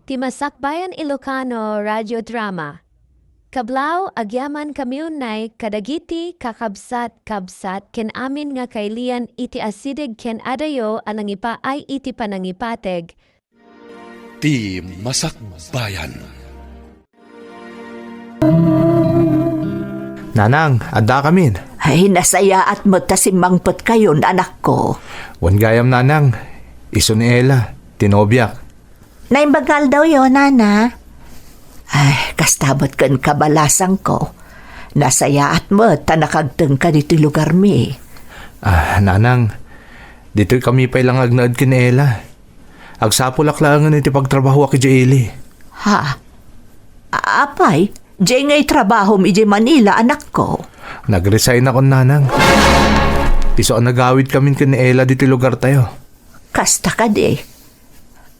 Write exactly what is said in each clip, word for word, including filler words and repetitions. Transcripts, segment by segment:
Ti Masakbayan Ilocano Radio Drama. Kablaaw, agyamankami unay kadagiti kakabsat-kabsat ken amin nga kailian iti asideg ken adayo a nangipaay iti panangipateg. Ti Masakbayan. Nanang, addakamin. Ay, nasayaat met ta simmangpetkayon, anakko. Wen gayam, Nanang. Isu ni Ella, ti nobiak. Naimbag nga aldawyo, Nana. Ay, kasta met ken kabalasangko. Nasayaat met ta nakagtengka ditoy lugarmi. Ah, Nanang, ditoy kami pay la nga agnaed ken Ella. Agsapulak laengen iti pagtrabahoak idiay ili. Ha? A-, apay, diay nga itrabahom idiay Manila, anakko? Nag-resign akon, Nanang. Isu a nagawidkamin ken ni Ella ditoy lugartayo. Kasta kadi.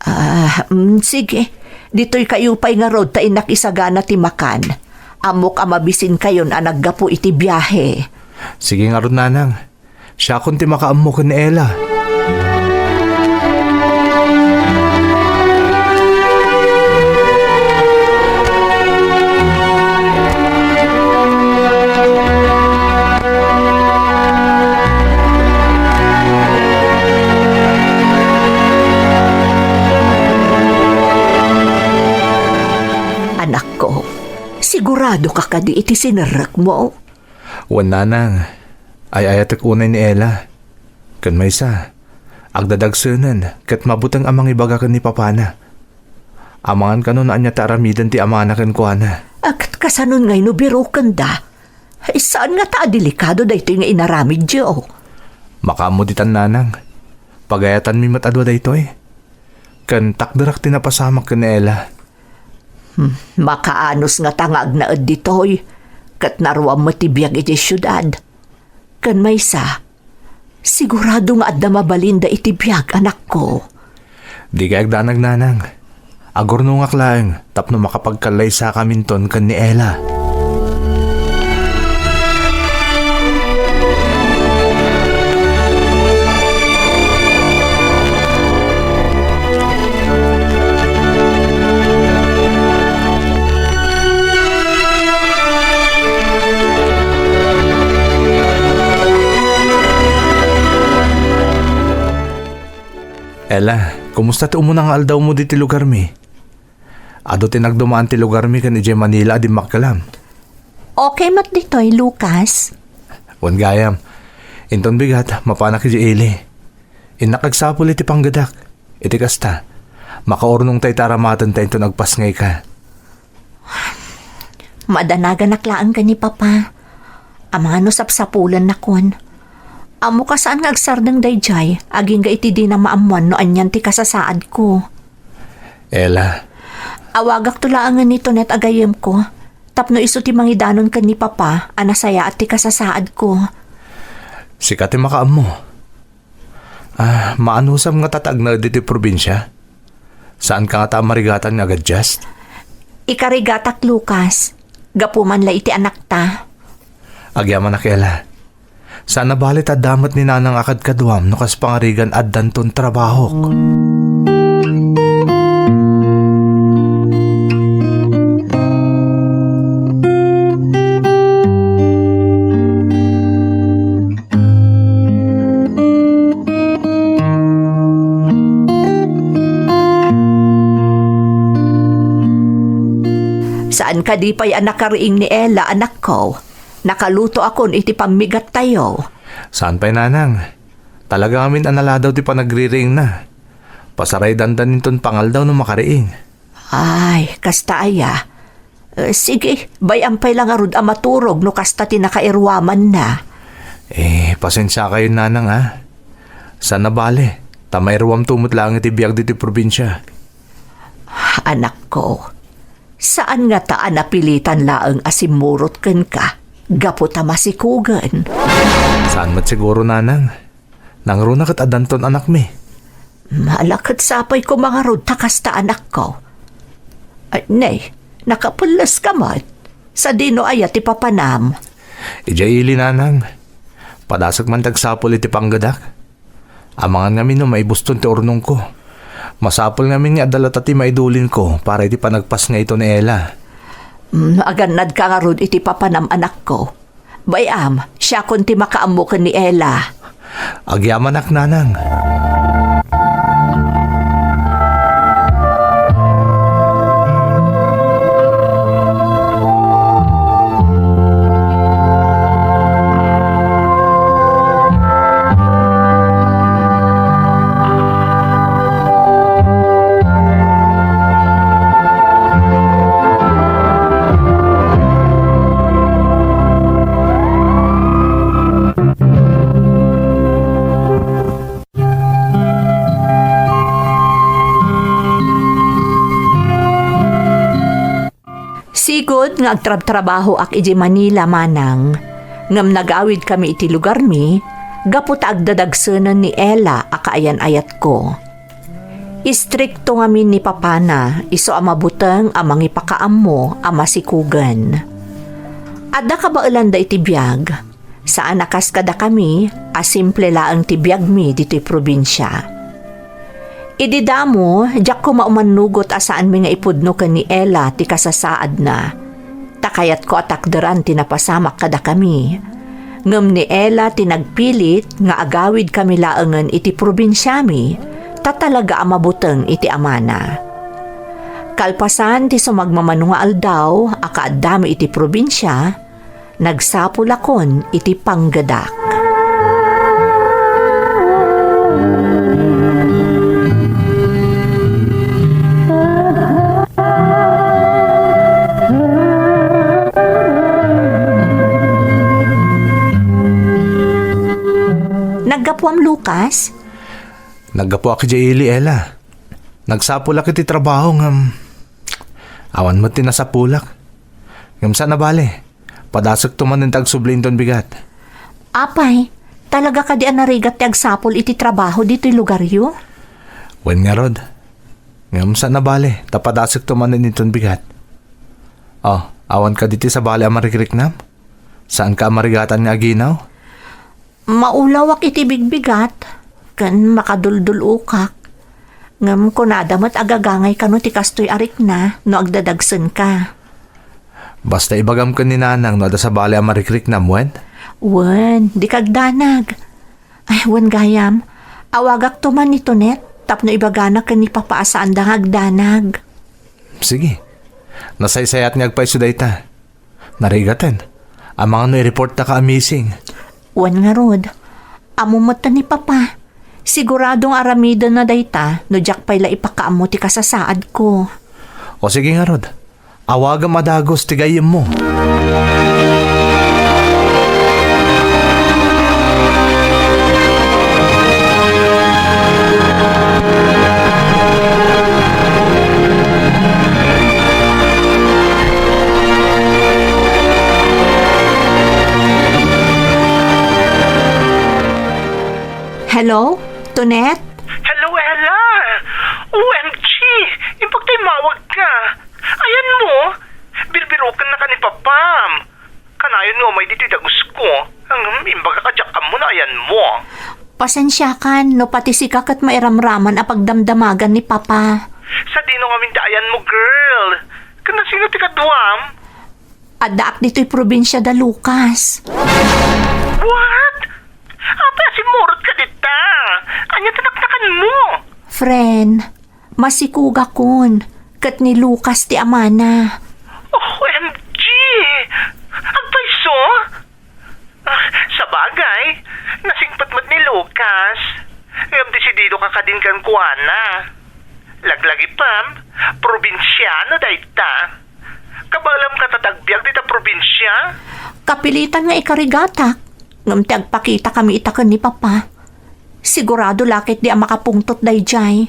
Ah, mm, sige. Ditoykayo pay ngarud ta innak isagana ti makan. Ammok a mabisinkayon a naggapu iti biahe. Sige ngarud, Nanang. Siakon ti makaammo ken ni Ella. Anakko, sigurado ka kadi iti sinerrekmo? Wen, Nanang, ay-ayatek unay ni Ella. Ken maysa, agdadagsenen ket mabuteng a mangibaga ken ni papana. Amangan kano no ania ti aramiden ti amana kenkuana. A, ket kasanon ngay no birokenda? Ay, saan ngata a delikado daytoy nga inaramidyo? Makaammo ditan, Nanang. Pagayatanmi met a dua daytoy. Ken takderak ti napasamak ken ni Ella. Hmm, makaanus ngata nga agnaed ditoy, ket naruam met ti biag idiay siudad. Ken maysa, sigurado nga adda mabalinda iti biag, anakko. Dikay agdanag, Nanang. Agurnongak laeng tapno makapagkallaysakaminton ken ni Ella. Ella, kumusta ti umuna nga aldawmo ditoy lugarmi? Adu ti nagdumaan ti lugarmi ken idiay Manila a dimmakkelam. Okay met ditoy, Lucas. Wen gayam. Inton bigat, mapanak idiay ili. Innak agsapul iti panggedak. Iti kasta, makaurnongta iti aramatenta inton agpasngayka. Madanaganak laeng ken ni Papa. Amangan no sapsapulennakon. Ammoka saan nga agsardeng daydiay, agingga iti dina maammuan no anian ti kasasaadko. Ella. Awagakto laengen ni Tonet a gayyemko, tapno isu ti mangidanon ken ni Papa a nasayaat ti kasasaadko. Sika ti makaammo. Ah, maanusam ngata ta agnaed ditoy probinsia? Saanka ngata a marigatan nga agadjust? Ikarigatak, Lucas. Gapu man la iti anakta. Agyamanak, Ella. Saan a bale ta adda met ni Nanang a kadkaduam no kas pangarigan addanton trabahok. Saan kadi pay a nakariing ni Ella, anakko? Nakalutoakon iti pammigattayo. Saan pay, Nanang? Talaga ngamin a naladaw ti panagririingna. Pasaraydandan inton pangaldaw no makariing. Ay, kasta aya. Eh, sige, bay-am pay la ngarud a maturog no kasta ti nakairuamanna. Eh, pasensiakayon, Nanang, a. Saan a bale, ta mairuamto met laeng iti biag ditoy probinsia. Anakko, saan ngata a napilitan laeng a simmurot kenka gapu ta masikugen? Saan met siguro, Nanang. Nangruna ket addanton anakmi. Ala ket sapay koma ngarud ta kasta, anakko. Ay, ne, nakapelleska met. Sadino aya ti papanam? Idiay ili, Nanang. Padasek man ti agsapul iti panggedak. Amangan ngamin no maibuston ti urnongko. Masapul ngamin nga adda latta ti maidulinko para iti panagpasngayto ni Ella. Mm, agannadka ngarud iti papanam, anakko. Bay-am, siakon ti makaammo ken ni Ella. Agyamanak, nanang. Sigud nga agtrabtrabahoak idiay Manila, manang, ngem nagawidkami iti lugarmi gapu ta agdadagsenen ni Ella a kaayan-ayatko. Istrikto ngamin ni papana, isu a mabuteng a mangipakaammo a masikugen. Adda kabaelanda iti biag, saan a kas kadakami a simple laeng ti biagmi ditoy probinsia. Idi damo, diak koma umannugot a saanmi nga ipudno ken ni Ella ti kasasaadna, ta kayatko a takderan ti napasamak kadakami. Ngem ni Ella ti nagpilit nga agawidkami laengen iti probinsiami, ta talaga a mabuteng iti amana. Kalpasan ti sumagmamano nga aldaw a kaaddami iti probinsia, nagsapulakon iti panggedak. Naggapuam, Lucas? Naggapuak idiay ili, Ella. Nagsapulak iti trabaho ngem awan met ti nasapulak. Ngem saan a bale, padasekto manen ti agsubli inton bigat. Apay, talaga kadi a narigat ti agsapul iti trabaho ditoy lugaryo? Wen ngarud. Ngem saan a bale, ta padasekto manen inton bigat. Oh, awan kadi ti sabali a marikriknam? Saanka a marigatan nga aginaw? Maulawak iti bigbigat, ken makaduldul-okak. Ngem kunada met a gagangay kano ti kastoy a rikna no agdadagsenka. Basta ibagam ken ni Nanang no adda sabali a marikriknam, wen? Wen, dika agdanag. Ay, wen gayam, awagakto man ni Tonet tapno ibagana ken ni Papa a saanda nga agdanag. Sige. Nasaysayat nga agpayso dayta. Narigaten. Amangan no i-report taka a missing. Wen ngarud, ammo met ni Papa. Sigurado nga aramidenna dayta no diak pay la ipakaammo ti kasasaadko. O sige ngarud, awagem a dagus ti gayyemmo. Hello? Tonet? Hello, Ella! O M G! Imbag ta immawagka! Ayanmo? Birbirokennaka ni Papam! Kanayon nga umay ditoy dagusko. Ngem imbagak a diak ammo no ayanmo. Pasensiakan no pati sika ket mairamraman a pagdamdamagan ni Papa. Sadino ngamin ti ayanmo, girl? Ken nasino ti kaduam? Addaak ditoy probinsia da Lucas. What? Apay a simmurotka dita? Ania ti naknakanmo? Friend, masikugakon, ket ni Lucas ti amana. O M G! Agpayso? Ah, sabagay, nasingpet met ni Lucas. Ngem desidido ka kadin kenkuana. Laglagipem, probinsiano dayta. Kabaelam ka ta ti agbiag dita probinsia? Kapilitan nga ikarigatak, ngem ti agpakitakami ita ken ni Papa, sigurado la ketdi a makapungtot daydiay.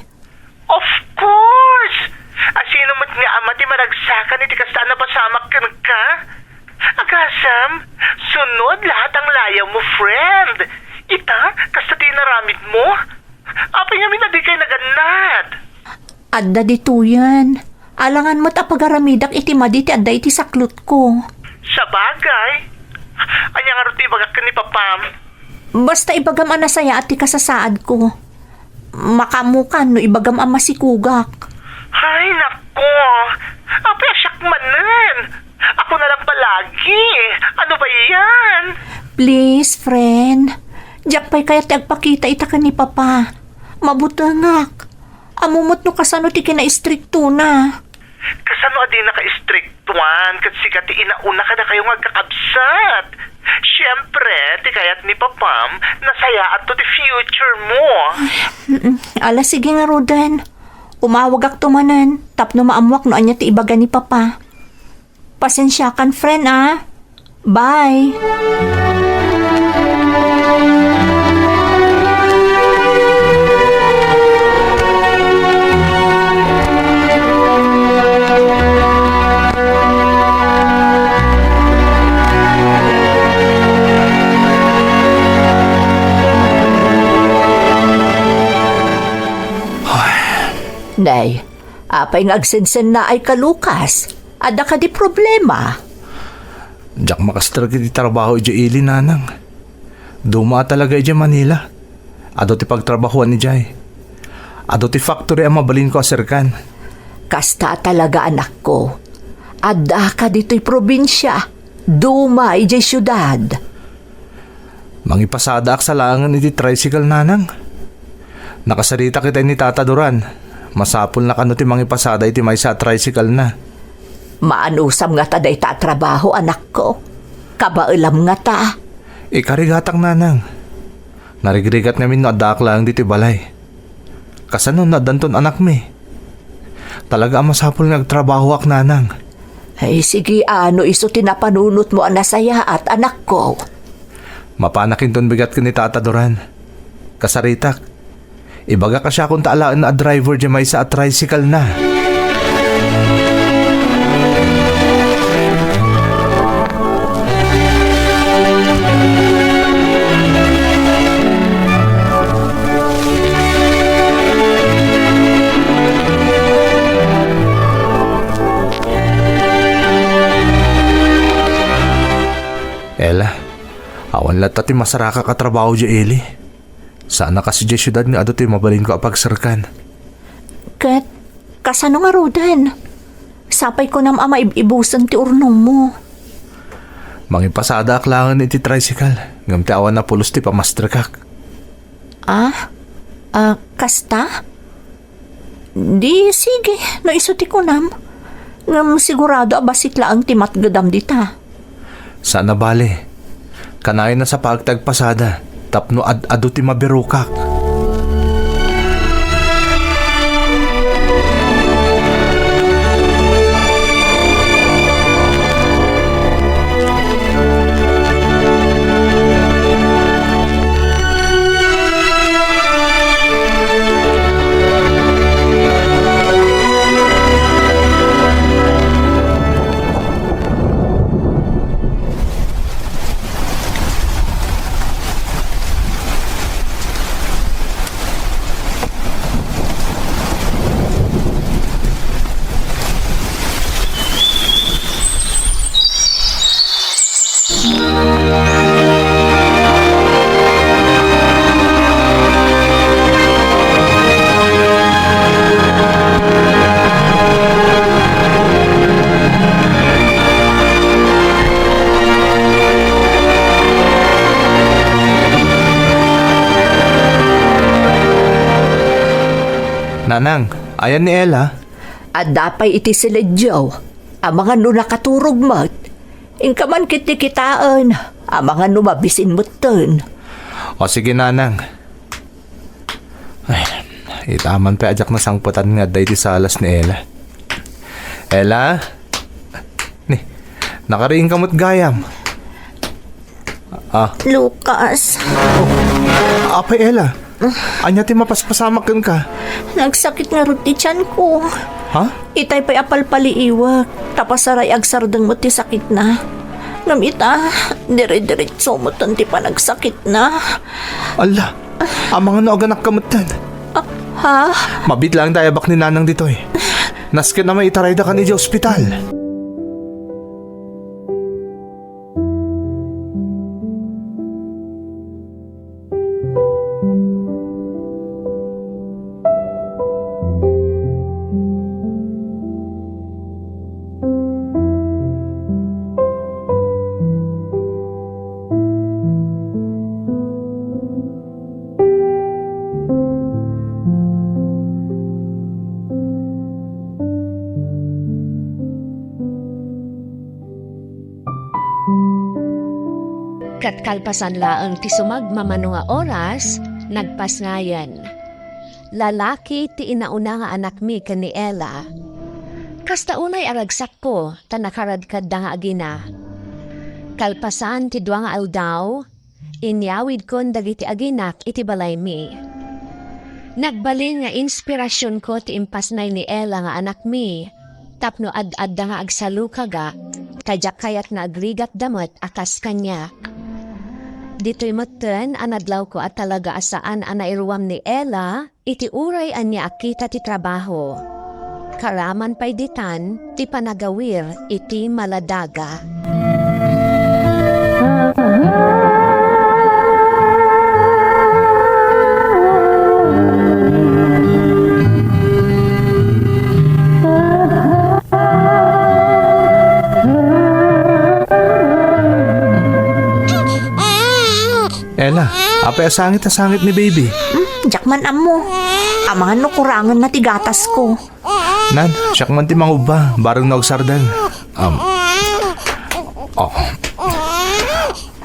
Of course! Asino met nga ama ti maragsakan iti kasta a napasamak kenka? Agasem, sunod lahat ang layaw mo, friend. Ita, kasta ti inaramid mo? Apay ngamin a dikay nagannad? Adda ditoyen. Alangan met a pagaramidak iti madi ti adda iti saklotko. Sabagay. Ania ngarud ti ibagak ken ni Papam? Basta ibagam a nasayaat ti kasasaadko. Makaammokan no ibagam a masikugak. Ay, nako! Apay a siak manen? Ako na lang palagi. Ano ba yan? Please, friend. Diak pay kayat ti agpakita ita ken ni Papa. Mabutengak. Ammom met no kasano ti kinaistriktona. Kasano a dina kaistriktuan ket sika ti inauna kadakayo nga agkakabsat? Siempre, ti kayat ni Papam, nasayaatto ti future mo. Mm-mm. Ala, sige ngaruden. Umawagakto manen tapno maammoak no ania ti ibaga ni Papa. Pasensiakan, friend, a. Bye. Nay, apay nga agsensennaayka, Lucas? Adda kadi problema? Diak makastrek iti trabaho idiay ili, nanang. Duma a talaga idiay Manila. Adu ti pagtrabahoan idiay. Adu ti factory a mabalinko a serkan. Kasta a talaga, anakko. Addaka ditoy probinsia. Duma idiay siudad. Mangipasadaak sa laengen iti tricycle, nanang. Nakasaritak itay ni Tata Duran. Masapulna kano ti mangipasada iti maysa a tricycle-na. Maanusam ngata dayta a trabaho, anakko? Kabaelam ngata? Ikarigatak, nanang. Narigrigat ngamin no addaak laeng ditoy balay. Kasano no addanton anakmi? Talaga a masapul nga agtrabahoak, nanang. Ay, sige, no isu ti napanunotmo a nasayaat, anakko. Mapanakinton bigat ken ni Tata Duran. Kasaritak, ibagak a siakon ta alaenna a driver diay maysa a tricycle-na. Ella, awan latta ti masarakak a trabaho diay ili. Saan a kas idiay siudad nga adu ti mabalinko a pagserkan. Ket kasano ngaruden? Sapay kunam a maib-ibusen ti urnongmo. Mangipasadaak laengen iti tricycle, ngem ti awan a pulos ti pamastrekak. Ah? Ah, kasta? Di, sige, no isu ti kunam. Ngem sigurado a bassit laeng ti matgedam dita. Saan a bale. Kanayon a sapaek ti agpasada tapno ad-adu ti mabirokak. Nanang, ayan ni Ella? Adda pay iti siledio. Amangan no nakaturog met. Inka man ketdi kitaen. Amangan no mabisin metten. O sige, nanang. Ay, ita man pay a diak nasangpetan nga adda iti salas ni Ella. Ella? Ni, nakariingka met gayam. Ah. Lucas. Oh, apay, Ella? Ania ti mapaspasamak kenka? Nagsakit ngarud ti tianko. Ha? Itay pay a palpaliiwek, ta pasaray agsardeng met ti sakitna. Ngem ita, dire-diretso metten ti panagsakitna. Alla, amangan no aganakka metten. Ah, ha? Mabiit laeng ti ayabak ni Nanang ditoy. Nasken a maitarayda kan idiay ospital. Ket kalpasan laeng ti sumagmamano nga oras, nagpasnayen. Lalaki ti inauna nga anakmi ken ni Ella. Kasta unay a ragsakko ta nakaradkadda nga agina. Kalpasan ti dua nga aldaw, inyawidkon dagiti aginak iti balaymi. Nagbalin nga inspirasionko ti impasnay ni Ella nga anakmi tapno ad-adda nga agsalukaga, ta diak kayat nga agrigatda met a kas kaniak. Ditoy metten a nadlawko a talaga a saan a nairuam ni Ella iti uray ania a kita ti trabaho. Karaman pay ditan ti panagawir iti maladaga. Ella, apay a sangit a sangit ni baby? Hmm, diak man ammo. Amangan no kurangenna ti gatasko. Nan, siak man ti mangubba, bareng no agsardeng. Um, oh.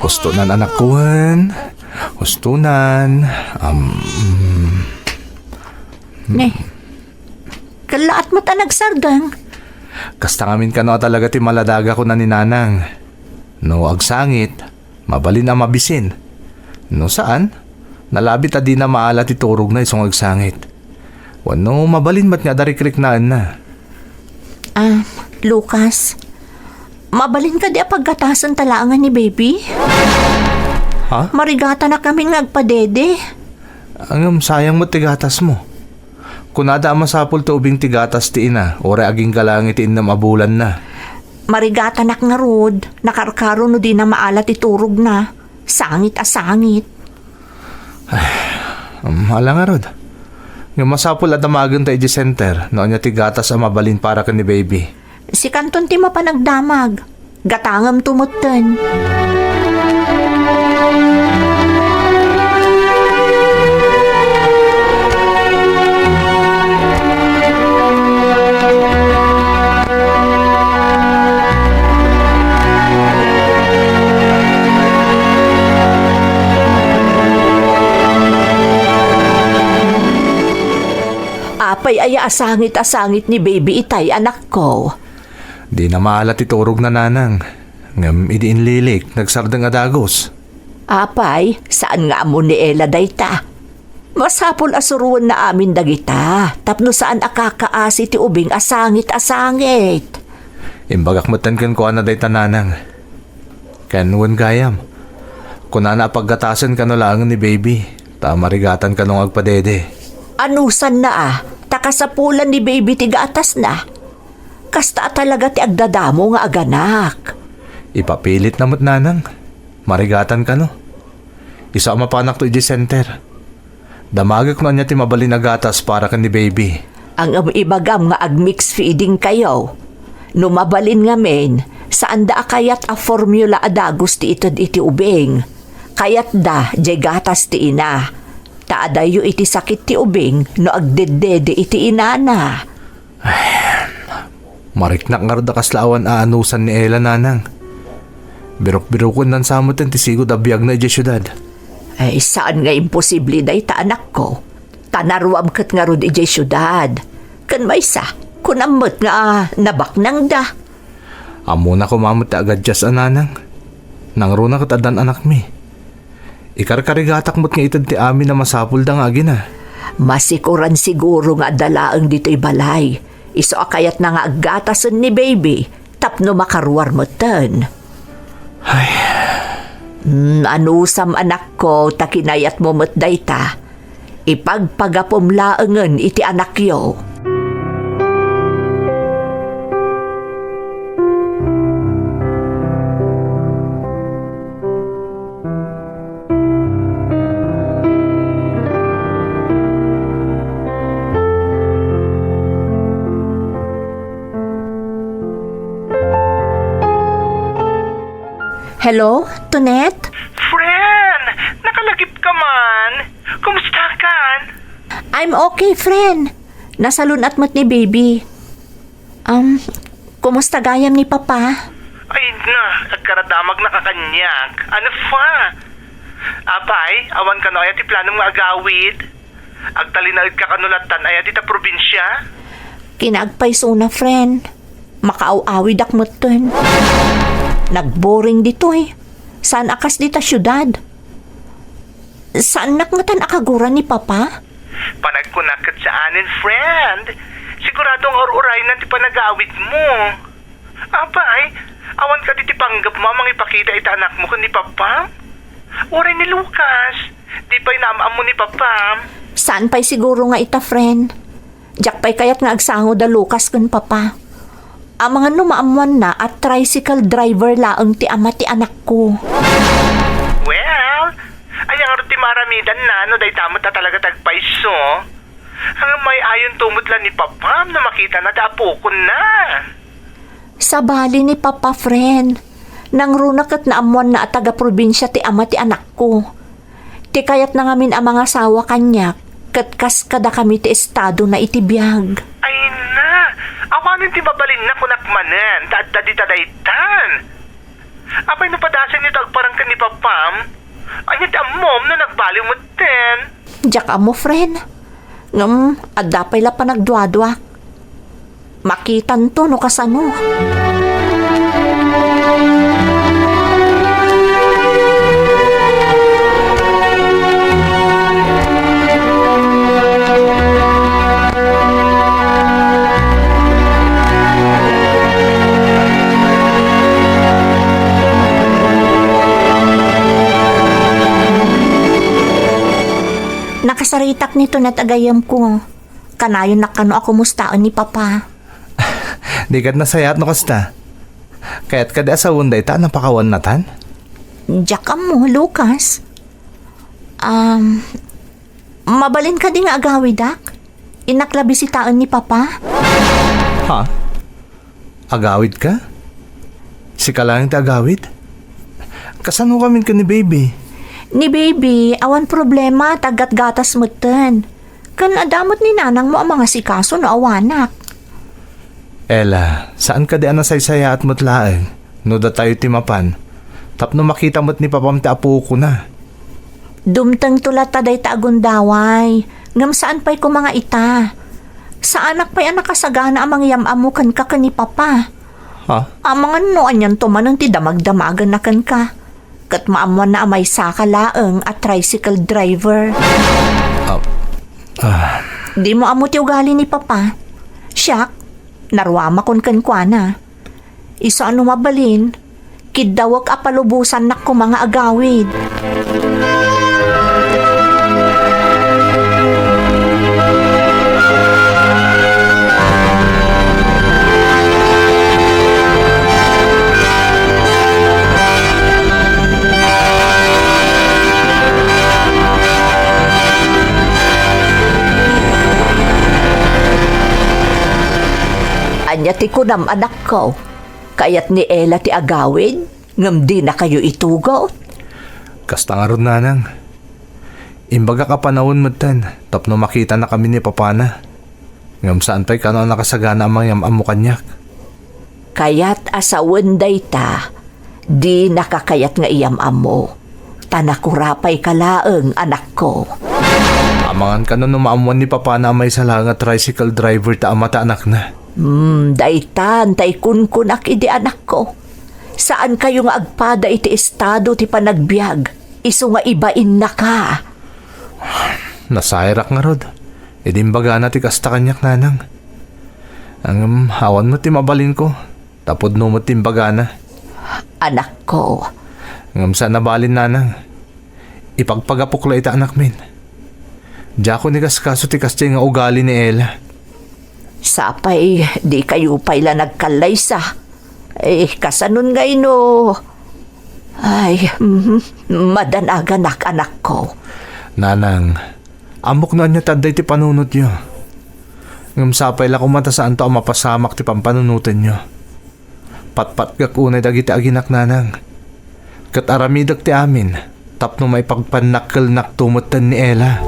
Hustonan, anakko, wen. Hustonan. Um, Ne. Kallaat met a nagsardeng. Kasta ngamin kano a talaga ti maladaga, kuna ni Nanang. No agsangit, mabalin a mabisin. No saan, nalabit a dina maala ti turogna isu nga agsangit. Wenno mabalin met nga adda rikriknaenna. Ah, Lucas, mabalin kadi a paggatasen ta laengen ni baby? Ha? Marigatanak ngamin nga agpadede. Ngem sayang met ti gatasmo. Kunada a masapul ti ubing ti gatas ti ina, uray agingga laeng iti innem a bulanna. Marigatanak ngarud, nakarkaro no dina maala ti turogna. Sangit a sangit. Ay, um, ala ngarud. Ngem masapul a damagenta idiay center no ania ti gatas a mabalin para ken ni baby. Sikanton ti mapan agdamag. Gatangemto metten. Apay aya a sangit a sangit ni baby itay, anakko? Dina maala ti turogna, Nanang. Ngem idi inlilik, nagsardeng a dagus. Apay, saan nga ammo ni Ella dayta? Masapul a suroenna amin dagita, tapno saan a kakaasi ti ubing a sangit a sangit. Imbagak metten kenkuana dayta, Nanang. Ken wen gayam, kunana a paggatasen kano laeng ni baby, ta marigatan kano nga agpadede. Anusanna a, ta kasapulan ni baby ti gatasna. Kasta a talaga ti agdadamo nga aganak. Ipapilitna met, Nanang. Marigatan kano. Isu a mapanakto idiay center. Damagek no ania ti mabalin a gatas para ken ni baby. Ngem ibagam nga ag-mix feeding kayo. No mabalin ngamin, saanda a kayat a formula a dagus ti ited iti ubing. Kayatda diay gatas ti ina. Ta adayo iti sakit ti ubing no agdeddede iti inana. Mariknak ngarud a kasla awan aanusan ni Ella, Nanang. Birukbirukonnan sa metten ti sigud a biagna idiay siudad. Ay, saan nga imposible dayta, anakko. Ta naruam ket ngarud idiay siudad. Ken maysa, kunam met nga, ah, nabaknangda. Ammona koma met ti agadias a, Nanang. Nangruna ket addan anakmi. Ikarkarigatak met nga ited ti amin a masapulda nga agina. Masikoran siguro nga adda laeng ditoy balay. Isu a kayatna nga aggatasen ni baby tapno makaruar metten. Ay. Hmm, anusam, anakko, ta kinayatmo met dayta. Ipagpagapum laengen iti anakyo. Hello, Tonet? Friend! Nakalagip ka man! Kumusta kan? I'm okay, friend. Nasalun-at met ni baby. Um, kumusta gayam ni Papa? Ay na, agkaradamagna ka kaniak. Ano pa? Apay, awan kano aya ti planom nga agawid? Agtalinaedka kano lattan aya dita probinsia? Kinaagpaysona, friend. Makaaw-awidak metten. Nagboring ditoy. Saan a kas dita siudad. Saannak ngatan a kagura ni Papa? Panagkunak ket saanen, friend. Sigurado nga ur-uraynan ti panagawidmo. Apay, awan kadi ti panggepmo a mangipakita iti anakmo ken ni Papam? Uray ni Lucas, di pay naam-ammo ni Papam? Saan pay siguro nga ita, friend? Diak pay kayat nga agsango da Lucas ken Papa. Amangan no maammoanna a tricycle driver laeng ti ama ti anakko. Well, ania ngarud ti maaramidanna no dayta met a talaga ti agpayso? Ngem ay-ayonto met la ni Papam no makitana ti apokonna. Sabali ni Papa, friend. Nangruna ket naammoanna a taga-probinsia ti ama ti anakko. Ti kayatna ngamin a mangasawa kaniak, ket kas kadakami ti estadona iti biag. Ay na, awanen ti mabalinna kunak manen, ta adda dita daytan. Apay no padasenyo ti agparang ken ni Papam? Ania ti ammom no nagbaliw metten? Diak ammo, friend. Ngem, adda pay la panagduaduak. Makitanto no kasano. Nakasaritak nito na tagayam ko. Kanayonnak kano a kumustaen ni Papa. Di ket nasayaat no kasta. Kayat kadi a sawen dayta a napakawan natan? Diak ammo, Lucas. Um, mabalin kadi nga agawidak? Innak la bisitaen ni Papa? Ha? Agawid ka? Sika laeng ti agawid? Kasano kamin ken ni Baby? Ni Baby, awan problema, ta aggatgatas metten. Ken adda met ni nanangmo a mangasikaso no awanak. Ella, saan kadi a nasaysayaat met laeng no datayo ti mapan tapno makita met ni Papam ti apokona? Dumtengto latta dayta a gundaway, ngem saan pay koma nga ita. Saanak pay a nakasagana a mangyam-ammo kenka ken ni Papa. Ha? Amangan no anianto manen ti damagdamagenna kenka. Ket maammoanna a maysaka laeng a tricycle driver. Ah, ah. Dimo ammo ti ugali ni Papa. Siak, naruamakon kenkuana. Isu a no mabalin, kiddawek a palubosannak koma nga agawid. Ania ti kunam, anakko? Kayat ni Ella ti agawid, ngem dinakayo itugot? Kasta ngarud, nanang. Imbagak a panawen metten tapno makitanakami ni papana. Ngem saan pay kano a nakasagana a mangyam-ammo kaniak. Kayat a sawen dayta, dinaka kayat nga iyam-ammo, ta nakurapayka laeng, anakko. Amangan kano no maammoan ni papana a maysa laeng a tricycle driver ta ama ta anakna. Hmm, daytan tay kunkunak idi, anakko. Saankayo nga agpada iti estado ti panagbiag, isu nga ibainnaka. Nasayarak ngarud idi imbagana ti kasta kaniak, nanang. Ngem awan met ti mabalinko, ta pudno met ti imbagana. Anakko. Ngem saan a balin, nanang. Ipagpagapok la ita anakmin. Diakon ikaskaso ti kasdiay nga ugali ni Ella. Sapay, dikayo pay la nagkallaysa. Eh, kasanon ngay no? Ay, mhm, madanaganak, anakko. Nanang, ammok no ania ti adda iti panunotyo. Ngem sapay la koma ta saanto a mapasamak ti pampanunotenyo. Patpatgak unay dagiti aginak, nanang. Ket aramidek ti amin tapno maipagpannakkelnakto metten ni Ella.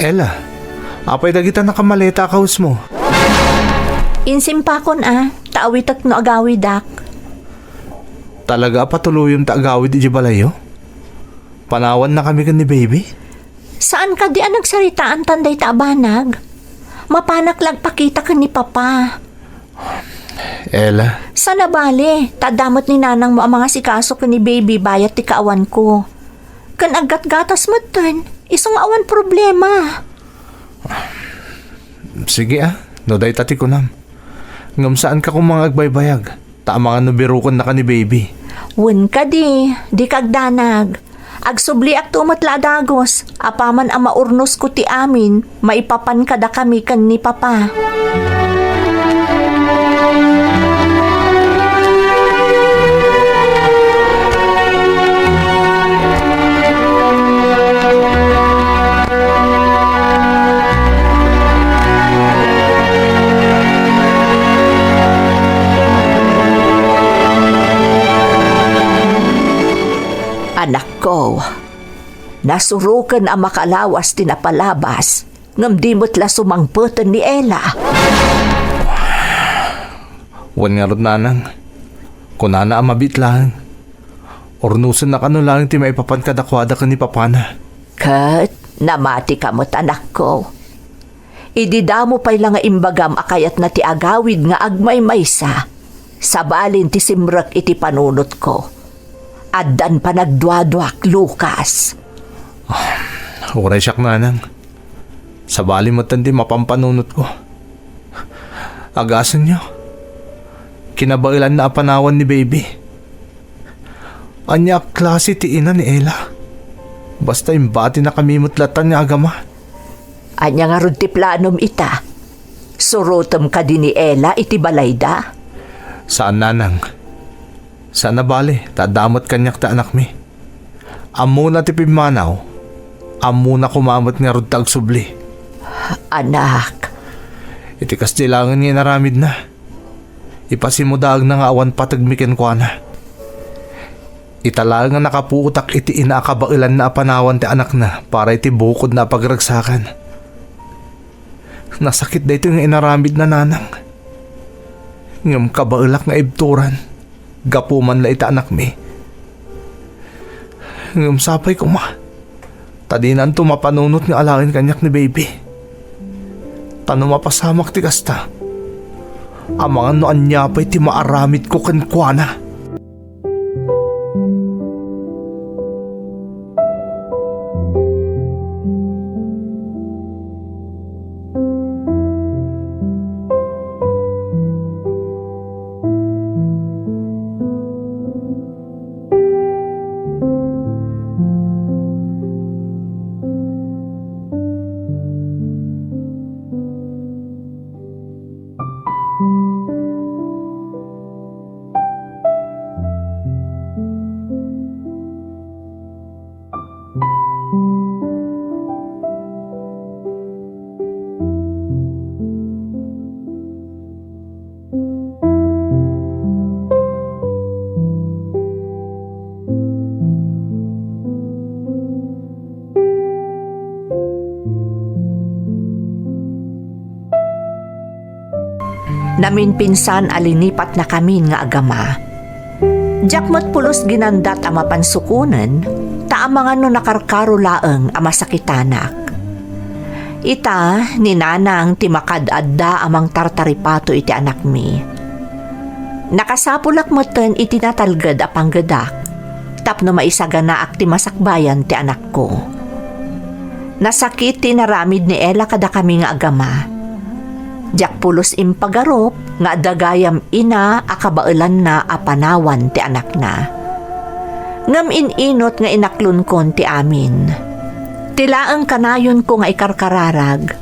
Ella, apay dagita nakamaleta a kawesmo? Insimpakon a, ta awitek no agawidak. Talaga a patuloyem ta agawid idiay balayyo? Panawannakami ken ni Baby? Saan kadi a nagsaritaantan dayta a banag? Mapanak la agpakita ken ni Papa. Ella. Saan a bale, ta adda met ni nanangmo a mangasikaso ken ni Baby bayat ti kaawanko. Ken aggatgatas metten, isu nga awan problema. Sige a, no dayta ti kunam. Ngem saanka koma nga agbaybayag, ta amangan no birukennaka ni Baby. Wen kadi, dika agdanag. Agsubliakto met la a dagus, apaman a maurnosko ti amin, maipapan kadakami ken ni Papa. Anakko, nasuroken a makalawas ti napalabas, ngem di met la sumangpeten ni Ella. Wen ngarud, nanang, kunana a mabiit laeng. Urnosenna kano laeng ti maipapan kadakuada ken ni papana. Ket namatika met, anakko. Idi damo pay la nga imbagam a kayatna ti agawid nga agmaymaysa, sabalin ti simrek iti panunotko. Addan panagduaduak, Lucas. Uray siak, nanang. Sabali metten ti mapampanunotko. Agasenyo, kinabaelanna a panawan ni Baby. Ania a klase ti ina ni Ella? Basta imbatinakami met latta nga agama. Ania ngarud ti planom ita? Surotem kadi ni Ella iti balayda? Saan, nanang. Saan a bale, ta adda met kaniak ti anakmi. Ammona ti pimmanaw, ammona koma met ngarud ti agsubli. Anak. Iti kasdi laengen nga inaramidna, ipasimudaagna nga awan pategmi kenkuana. Ita laeng a nakapuotak iti ina a kabaelanna a panawan ti anakna para iti bukodna a pagragsakan. Nasakit daytoy nga inaramidna, nanang. Ngem kabaelak nga ibturan, gapu man la ita anakmi. Ngem sapay koma, ta dinanto mapanunot nga alaen kaniak ni Baby. Ta no mapasamak ti kasta, amangan no ania pay ti maaramidko kenkuana. Naminpinsan a linipatnakamin nga agama. Diak met pulos ginandat a mapan sukonen, ta amangan no nakarkaro laeng a masakitanak. Ita, ni nanang ti makaad-adda a mangtartaripato iti anakmi. Nakasapulak metten iti natalged a panggedak, tapno maisaganaak ti masakbayan ti anakko. Nasakit ti inaramid ni Ella kadakami nga agama. Diak pulos impagarup nga adda gayam ina a kabaelanna a panawan ti anakna. Ngem in-inot nga inaklonkon ti amin. Ti laeng kanayonko nga ikarkararag,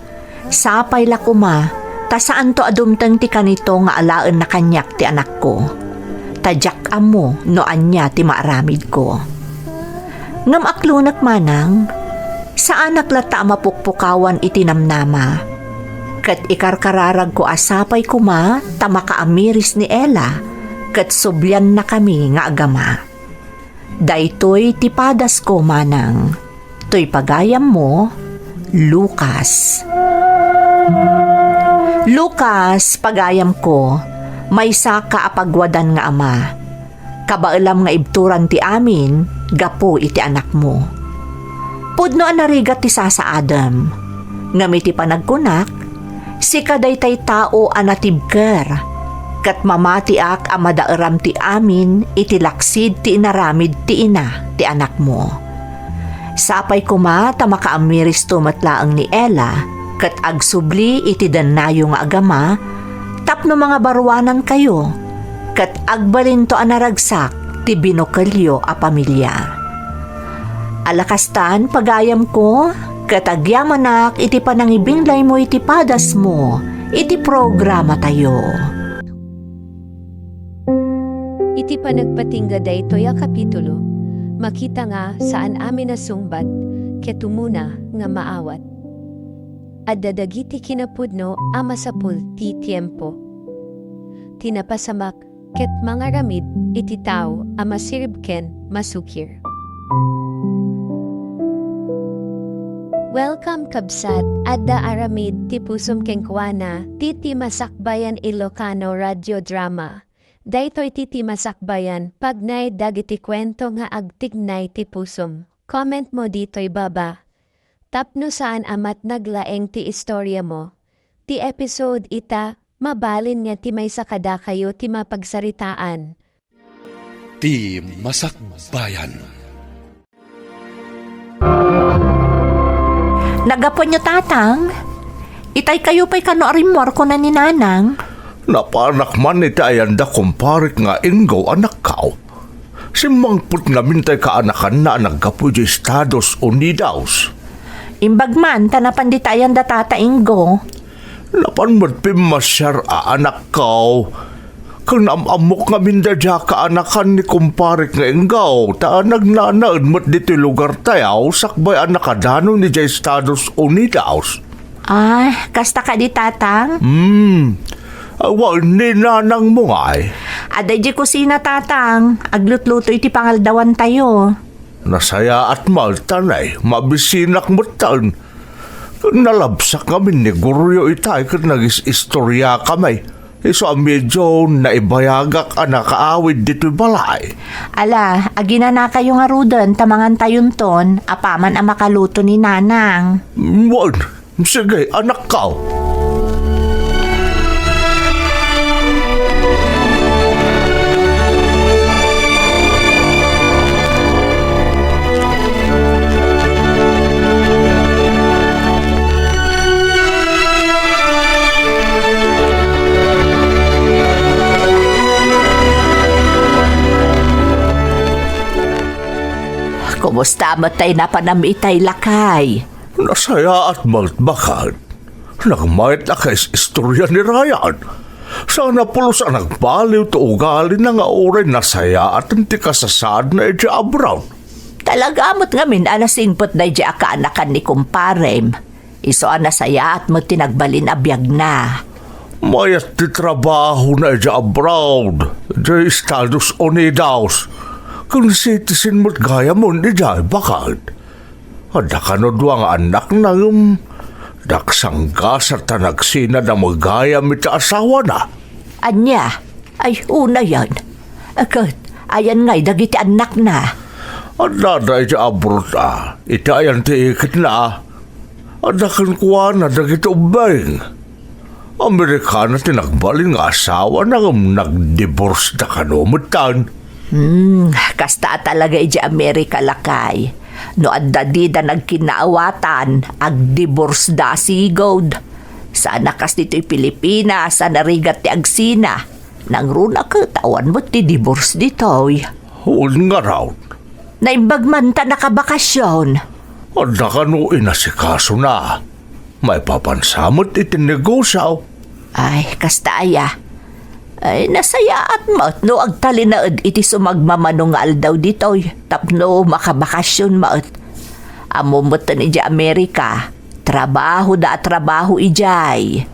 sapay la koma ta saanto a dumteng ti kanito nga alaenna kaniak ti anakko. Ta diak ammo no ania ti maaramidko. Ngem aklonek manang, saanak latta a mapukpukawan iti namnama. Ket ikarkararagko a sapay koma ta makaamiris ni Ella, ket subliannakami nga agama. Daytoy ti padasko, manang. Toy pagayammo, Lucas. Lucas, pagayamko, maysaka a pagwadan nga ama. Kabaelam nga ibturan ti amin gapu iti anakmo. Pudno a narigat ti sasaadem, ngem iti panagkunak, sika daytay tao a natibker, ket mamatiak a madaeram ti amin iti laksid ti inaramid ti ina ti anakmo. Sapay koma ta makaamiristo met laeng ni Ella ket agsubli iti dennayo nga agama tapno mangabaruanankayo ket agbalinto a naragsak ti binukelyo a pamilia. Ala kastan, pagayamko, ket agyamanak iti panangibinglaymo iti padasmo iti programatayo. Iti panagpatingga daytoy a kapitulo, makita nga saan amin a sungbat ket umuna nga maawat. Adda dagiti kinapudno a masapul ti tiempo. Ti napasamak ket mangaramid iti tao a masirib ken masukir. Welcome, kabsat. Adda aramid ti pusom kenkuana, ti, ti Masakbayan Ilocano Radio Drama. Daytoy ti, ti Masakbayan, pagnay dagiti kuento nga agtignay ti pusom. Comment mo ditoy baba. Tapno saan a met naglaeng ti istorya mo. Ti episode ita, mabalin nga ti maysa kadakayo ti mapagsaritaan. Ti Masakbayan. Nagapuenyo, Tatang? Itaykayo pay kano a rimmuar, kuna ni Nanang. Napanak man iti ayanda, kumparek nga Inggo, anakko. Simmangpet ngamin tay kaanakanna a naggapu idiay Estados Unidos. Imbag man ta napan dita ayanda, Tata Inggo. Napan met pimmasiar a, anakko. Ken am-ammok ngamin daydiay kaanakan ni kumparek nga Inggo, ta nagnanaed met ditoy lugartayo sakbay a nakadanon idiay Estados Unidos. Ah, kasta kadi, Tatang? Hmm. Awan ni nanangmo ngay? Adda idiay kusina, Tatang. Aglutluto iti pangaldawantayo. Nasayaat met ta nay, mabisinak metten. Nalabsak ngamin ni Goryo itay ket nagis-istoriakami. Isu a medio naibayagak a nakaawid ditoy balay. Ala, aginanakayo ngaruden ta mangantayonton apaman a makaluto ni Nanang. Wen, sige, anakko. Kumusta met tay napanam itay, lakay? Nasayaat met, baket. Nagmayat a kais-istorya ni Ryan. Sana pulos a nagbaliw ti ugalina nga uray nasayaat ti kasasaadna idiay abroad. Talaga met ngamin a nasingpet daydiay a kaanakan ni kumparem. Isu a nasayaat met ti nagbalin a biagna. Mayat ti trabahona idiay abroad, idiay Estados Unidos, ken citizen met gayamen idiay, baket. Adda kano dua nga annakna ngem daksanggasat ta nagsinada met gayam iti asawana. Ania? Ay, unayen. Ket ayan ngay dagiti annakna? Addada iti abroad a. Iti ayan ti iketna a. Adda kenkuana dagiti ubbing. Amerikana ti nagbalin nga asawana ngem nagdiborsda kano metten. Hmm, kasta a talaga idiay Amerika, lakay. No adda dida nagkinnaawatan, agdiborsda a sigud. Saan a kas ditoy Pilipinas a narigat ti agsina. Nangruna ket awan met ti divorce ditoy. Wen ngarud. Naimbag man ta nakabakasyon. Adda kano inasikasona. Maipapansa met iti negosio. Ay, kasta aya. Ay, nasayaat met no agtalinaed iti sumagmamano nga aldaw ditoy tapno makabakasyon met. Ammo metten idiay Amerika, trabahoda a trabaho idiay.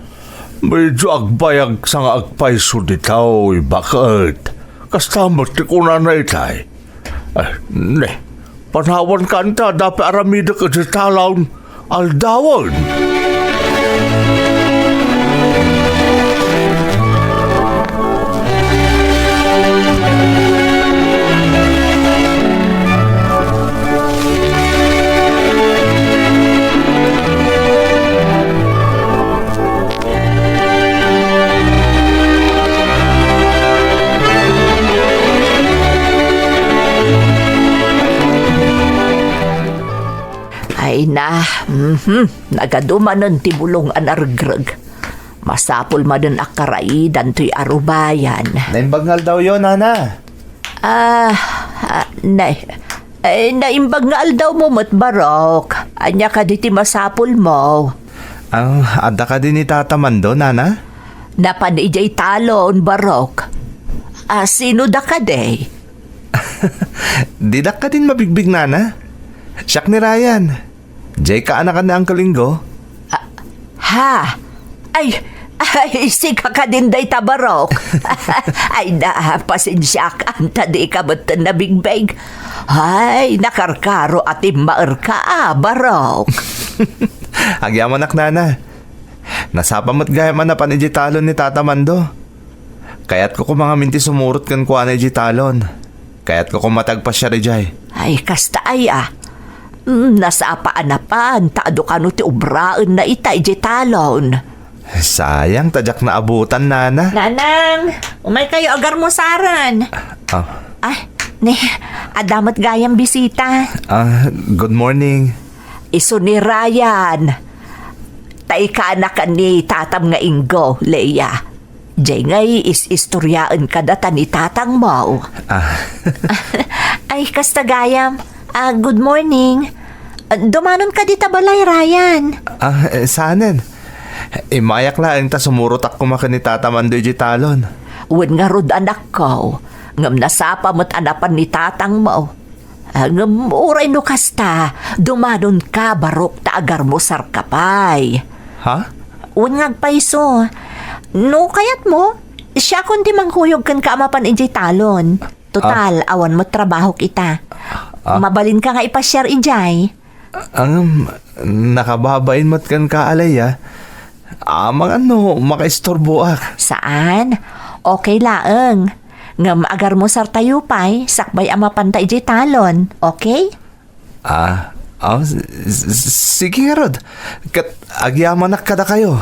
Medio agbayagsa nga agpayso ditoy, baket. Kasta met ti kunana itay. Ay, ne, panawanka anta, dapi aramidek iti talon. Aldawan! Ay na, mhm, nagadu manen ti bulong a naregreg. Masapul manen a karaidan toy arubayan. Naimbag nga aldawyo, nana. Ah, ah, na, eh, naimbag nga aldawmo met, Barok. Ania kadi ti masapulmo? Ah, adda kadi ni Tata Mando, nana? Napan idiay talon, Barok. Ah, sino da kadi? Didak kadin mabigbig, nana. Siak ni Ryan. Diay kaanakan ni Uncle Ingo. Ah, ha? Ay, ay, sika kadin dayta, Barok. Ay na, pasensiakan ta dika met nabigbig. Ay, nakarkaro a timmaerka, a, Barok. Agyamanak, nana. Nasapa met gayam a napan idiay talon ni Tata Mando. Kayatko koma ngamin ti sumurot kenkuana idiay talon. Kayatko koma ti agpasiar idiay. Ay, kasta aya. Mm, nasapa a napan, ta adu kano ti obraenna ita idiay talon. Sayang, ta diak naabutan, nana. Nanang, umaykayo agarmusaran. Ah. Ay, ni, adda met gayam bisita. Ah, good morning. Isu ni Ryan. Ta ikaanakan ni tatam nga Ingo, Leia. Diay ngay is-istoriaen kadata ni tatangmo. Ah. Ay, kasta gayam. Ah, good morning. Ah, dumanon ka dita balay, Ryan? Ah, eh, saanen. Immayak laeng ta sumurotak koma ken ni Tata Mando idiay talon. Wen ngarud, anakko. Ngem nasapa met a napan ni tatangmo. Ah, ngem uray no kasta, dumanonka, Barok, ta agarmusarka pay. Ha? Wen nga agpayso. No kayatmo, siakon ti mangkuyog kenka a mapan idiay talon. Total, ah, awan met trabahok ita. Ah. Mabalinka nga ipasiar idiay. Ngem, nakababain met kenka, Leia. Amangan no makaisturboak. Saan? Okay laeng. Ngem agarmusartayo pay, sakbay a mapanta idiay talon. Okay? Ah, ah, s-, s-, sige ngarud. Ket agyamanak kadakayo.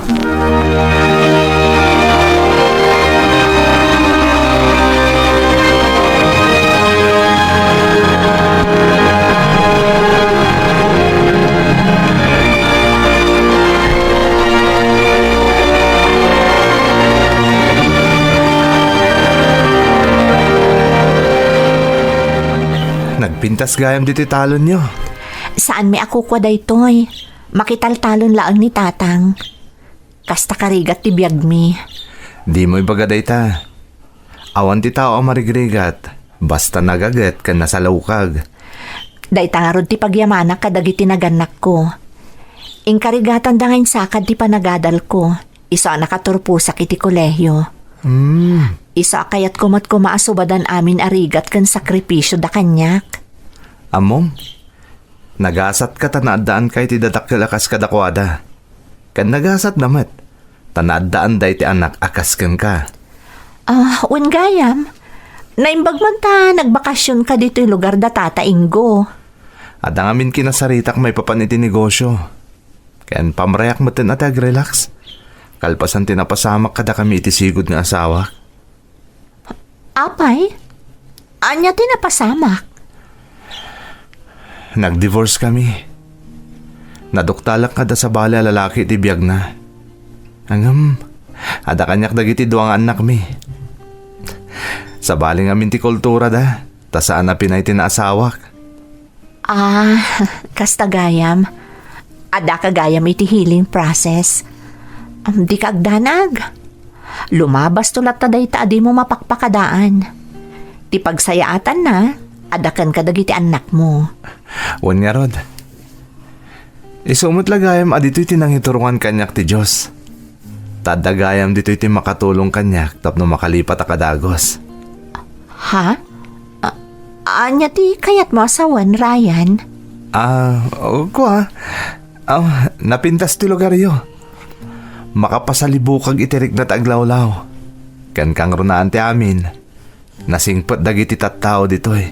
Nagpintas gayam ditoy talonyo. Saanmi a kukua daytoy. Makitaltalon laeng ni Tatang. Kasta karigat ti biagmi. Dimo ibaga dayta. Awan ti tao a marigrigat, basta nagaget ken nasalukag. Dayta ngarud ti pagyamanak kadagiti nagannakko. Inkarigatanda nga insakad ti panagadalko, isu a nakaturposak iti kolehio. Hmm. Isu a kayatko met koma a subadan amin a rigat ken sakripisio da kaniak. Ammom, nagasatka ta naaddaanka iti dadakkel a kas kadakuada. Ken nagasatda met, ta naaddaanda iti annak a kas kenka. Ah, wen gayam, naimbag man ta nagbakasionka ditoy lugar da Tata Ingo. Adda ngamin kinasaritak maipapan iti negosio. Ken pamreak metten a ti agrelax. Kalpasan ti napasamak kadakami iti sigud nga asawak. Apay? Ania ti napasamak? Nag-divorce kami. Naduktalak nga adda sabali a lalaki iti biagna. Ngem, adda kaniak dagiti dua nga annakmi. Sabali ngamin ti kulturada, ta saan a pinay ti naasawak. Ah, kasta gayam. Addaka gayam iti healing process. Am, dika agdanag. Lumabasto latta dayta a dimo mapakpakadaan. Ti pagsayaatanna, adda kenka dagiti annakmo. Wen ngarud, isu met la gayam a ditoy ti nangiturongan kaniak ti Dios. Ta adda gayam ditoy ti makatulong kaniak tapno makalipat a kadagus. Ha? A-, ania ti kayatmo a sawen, Ryan? Ah, o, kua. Aw, napintas ti lugaryo. Makapasalibukag iti rikna ti aglawlaw. Ken kangrunaan ti amin, nasingpet dagiti tattao ditoy.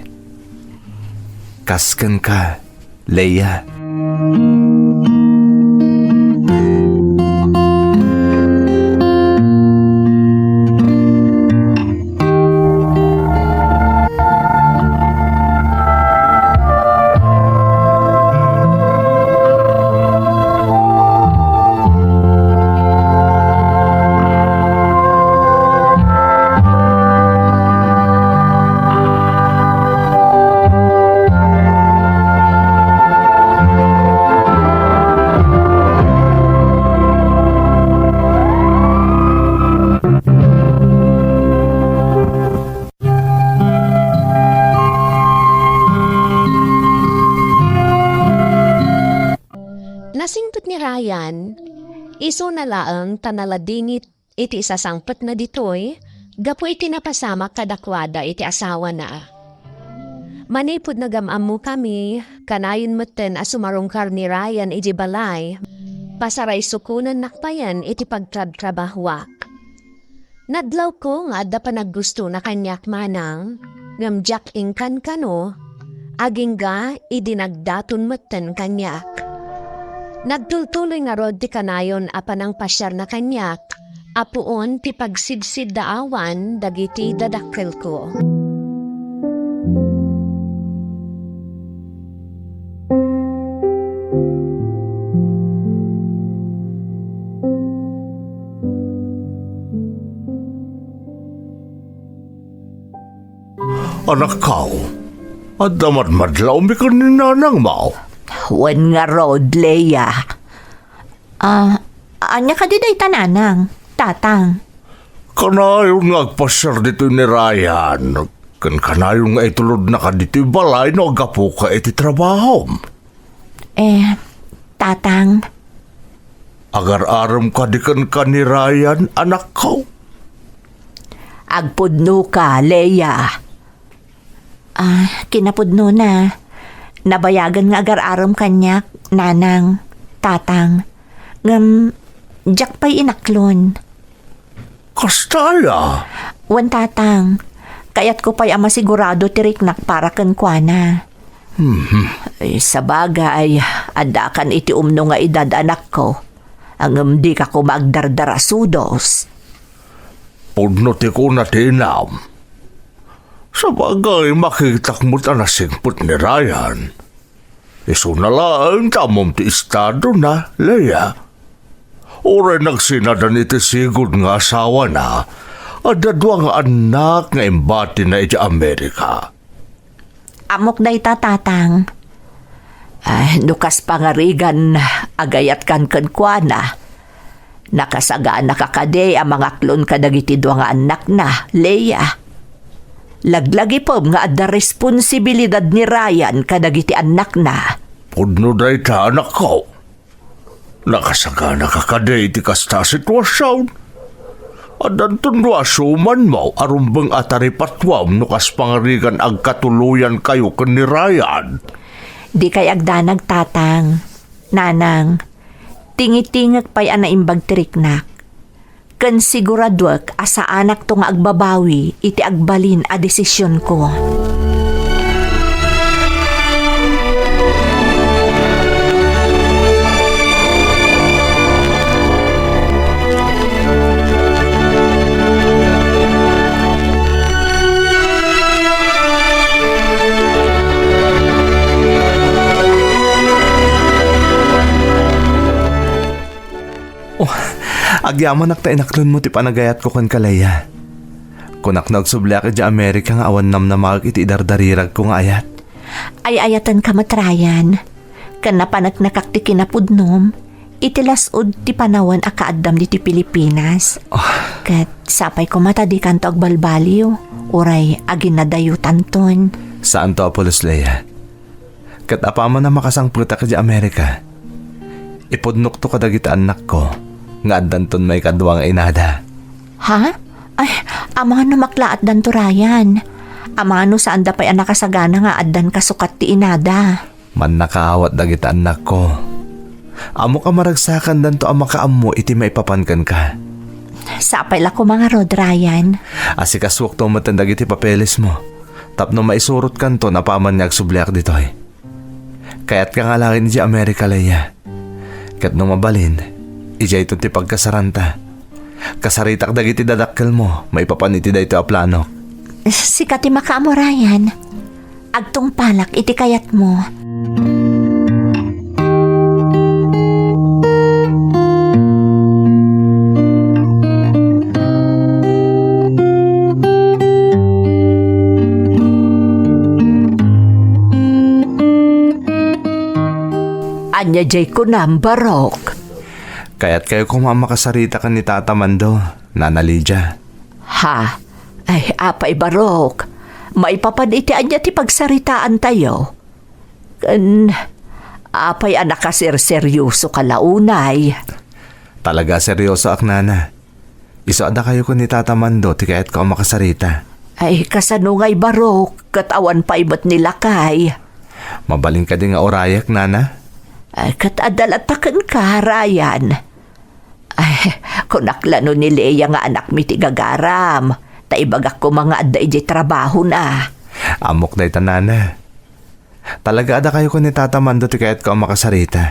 Kas kenka, Leia. Nasingpet ni Ryan, isuna laeng ta naladingit iti isasangpetna ditoy gapu iti napasamak kadakuada iti asawana. Manipud nagam-ammokami, kanayon metten a sumarungkar ni Ryan iti balay, pasaraysukonennak payen iti pagtrabtrabahoak. Nadlawko nga adda panaggustona kaniak manang, ngem diak inkankano, agingga idi nagdaton metten kaniak. Nagtultuloy ngarud ti kanayon a panangpasiarna kaniak, a puon ti pagsidsiddaawan dagiti dadakkelko. Anakko, adda madmadlawmi ken ni nanangmo? Wen ngarud, Leia. Ah, ania kadi dayta, nanang, tatang? Kanayon nga agpasiar ditoy ni Ryan, ken kanayon nga itulodnaka ditoy balay no aggapuka iti trabahom. Eh, tatang. Agar-arem kadi kenka ni Ryan, anakko? Agpudnoka, Leia. Ah, kinapudnona. Nabayagen nga agar-arem kaniak, nanang, tatang. Ngem, diak pay inaklon. Kasta aya? Wen, tatang. Kayatko pay a masigurado ti riknak para kenkuana. Mhm. Ay, sabagay, addakan iti umno nga edad, anakko. Ngem dika koma agdardarasudos. Pudno ti kuna ti inam. Sabagay, makitak met a nasingpet ni Ryan. Isuna laeng ta ammom ti estadona, Leia. Uray nagsinadan iti sigud nga asawana, adda dua nga annak nga imbatina iti Amerika. Ammok dayta, tatang. Ay, no kas pangarigan, agayatkan kenkuana. Nakasaganaka kadi a mangaklon kadagiti dua nga annakna, Leia? Laglagipem nga adda responsibilidad ni Ryan kadagiti annakna. Pudno dayta, anakko. Nakasaganaka kadi iti kasta a situasion? Addanton dua a sumanmo a rumbeng a taripatuam no kas pangarigan agkatuloyankayo ken ni Ryan. Dikay agdanag, tatang. Nanang, tingitingek pay a naimbag ti riknak, ken siguraduek a saanakto nga agbabawi iti agbalin a desisionko. Oh, agyamanak ta inaklonmo ti panagayatko kenka, Leia. Kunak no agsubliak idiay Amerika nga awan namnamaek iti idardariragko nga ayat. Ay-ayatenka met, Ryan. Ken napaneknekak ti kinapudnom iti las-ud ti panawen a kaaddam ditoy Pilipinas. Ah. Ket sapay koma ta dikanto agbalbaliw, uray aginadayotanton. Saanto a pulos, Leia. Ket apaman a makasangpetak idiay Amerika, ipudnokto kadagiti annakko nga addanton maikadua nga inada. Ha? Ay, amano maklaatdanto, Ryan? Amano saanda pay a nakasagana nga addan kasukat ti inada? Mannakaawat dagiti annakko. Ammok a maragsakandanto a makaammo iti maipapan kenka. Sapay la koma ngarud, Ryan. Asikasuokto metten dagiti papelesmo tapno maisurotkanto napaman nga agsubliak ditoy. Kayatka nga alaen idiay Amerika, Leia. Ket no mabalin, idiayto ti pagkasaranta. Kasaritak dagiti dadakkelmo maipapan iti daytoy a planok. Sika ti makaammo, Ryan. Agtungpalak iti kayatmo. Ania diay kunam, Barok? Kayatkayo koma a makasarita ken ni Tata Mando, Nana Lydia. Ha? Ay, apay, Barok. Maipapan iti ania ti pagsaritaantayo? Ken, apay a nakaserseryosoka la unay? Talaga a seryosoak, Nana. Isu a dakayo ken ni Tata Mando ti kayatko a makasarita. Ay, kasano ngay, Barok, ket awan pay met ni lakay? Mabalin kadi nga urayak, Nana? Ay, ket adda latta kenka, Ryan. Ay, kunak la no ni Leia nga anakmi ti gagaram, ta ibagak koma nga adda idiay trabahona. Ammok dayta, Nana. Talaga a dakayo ken ni Tata Mando ti kayatko a makasarita.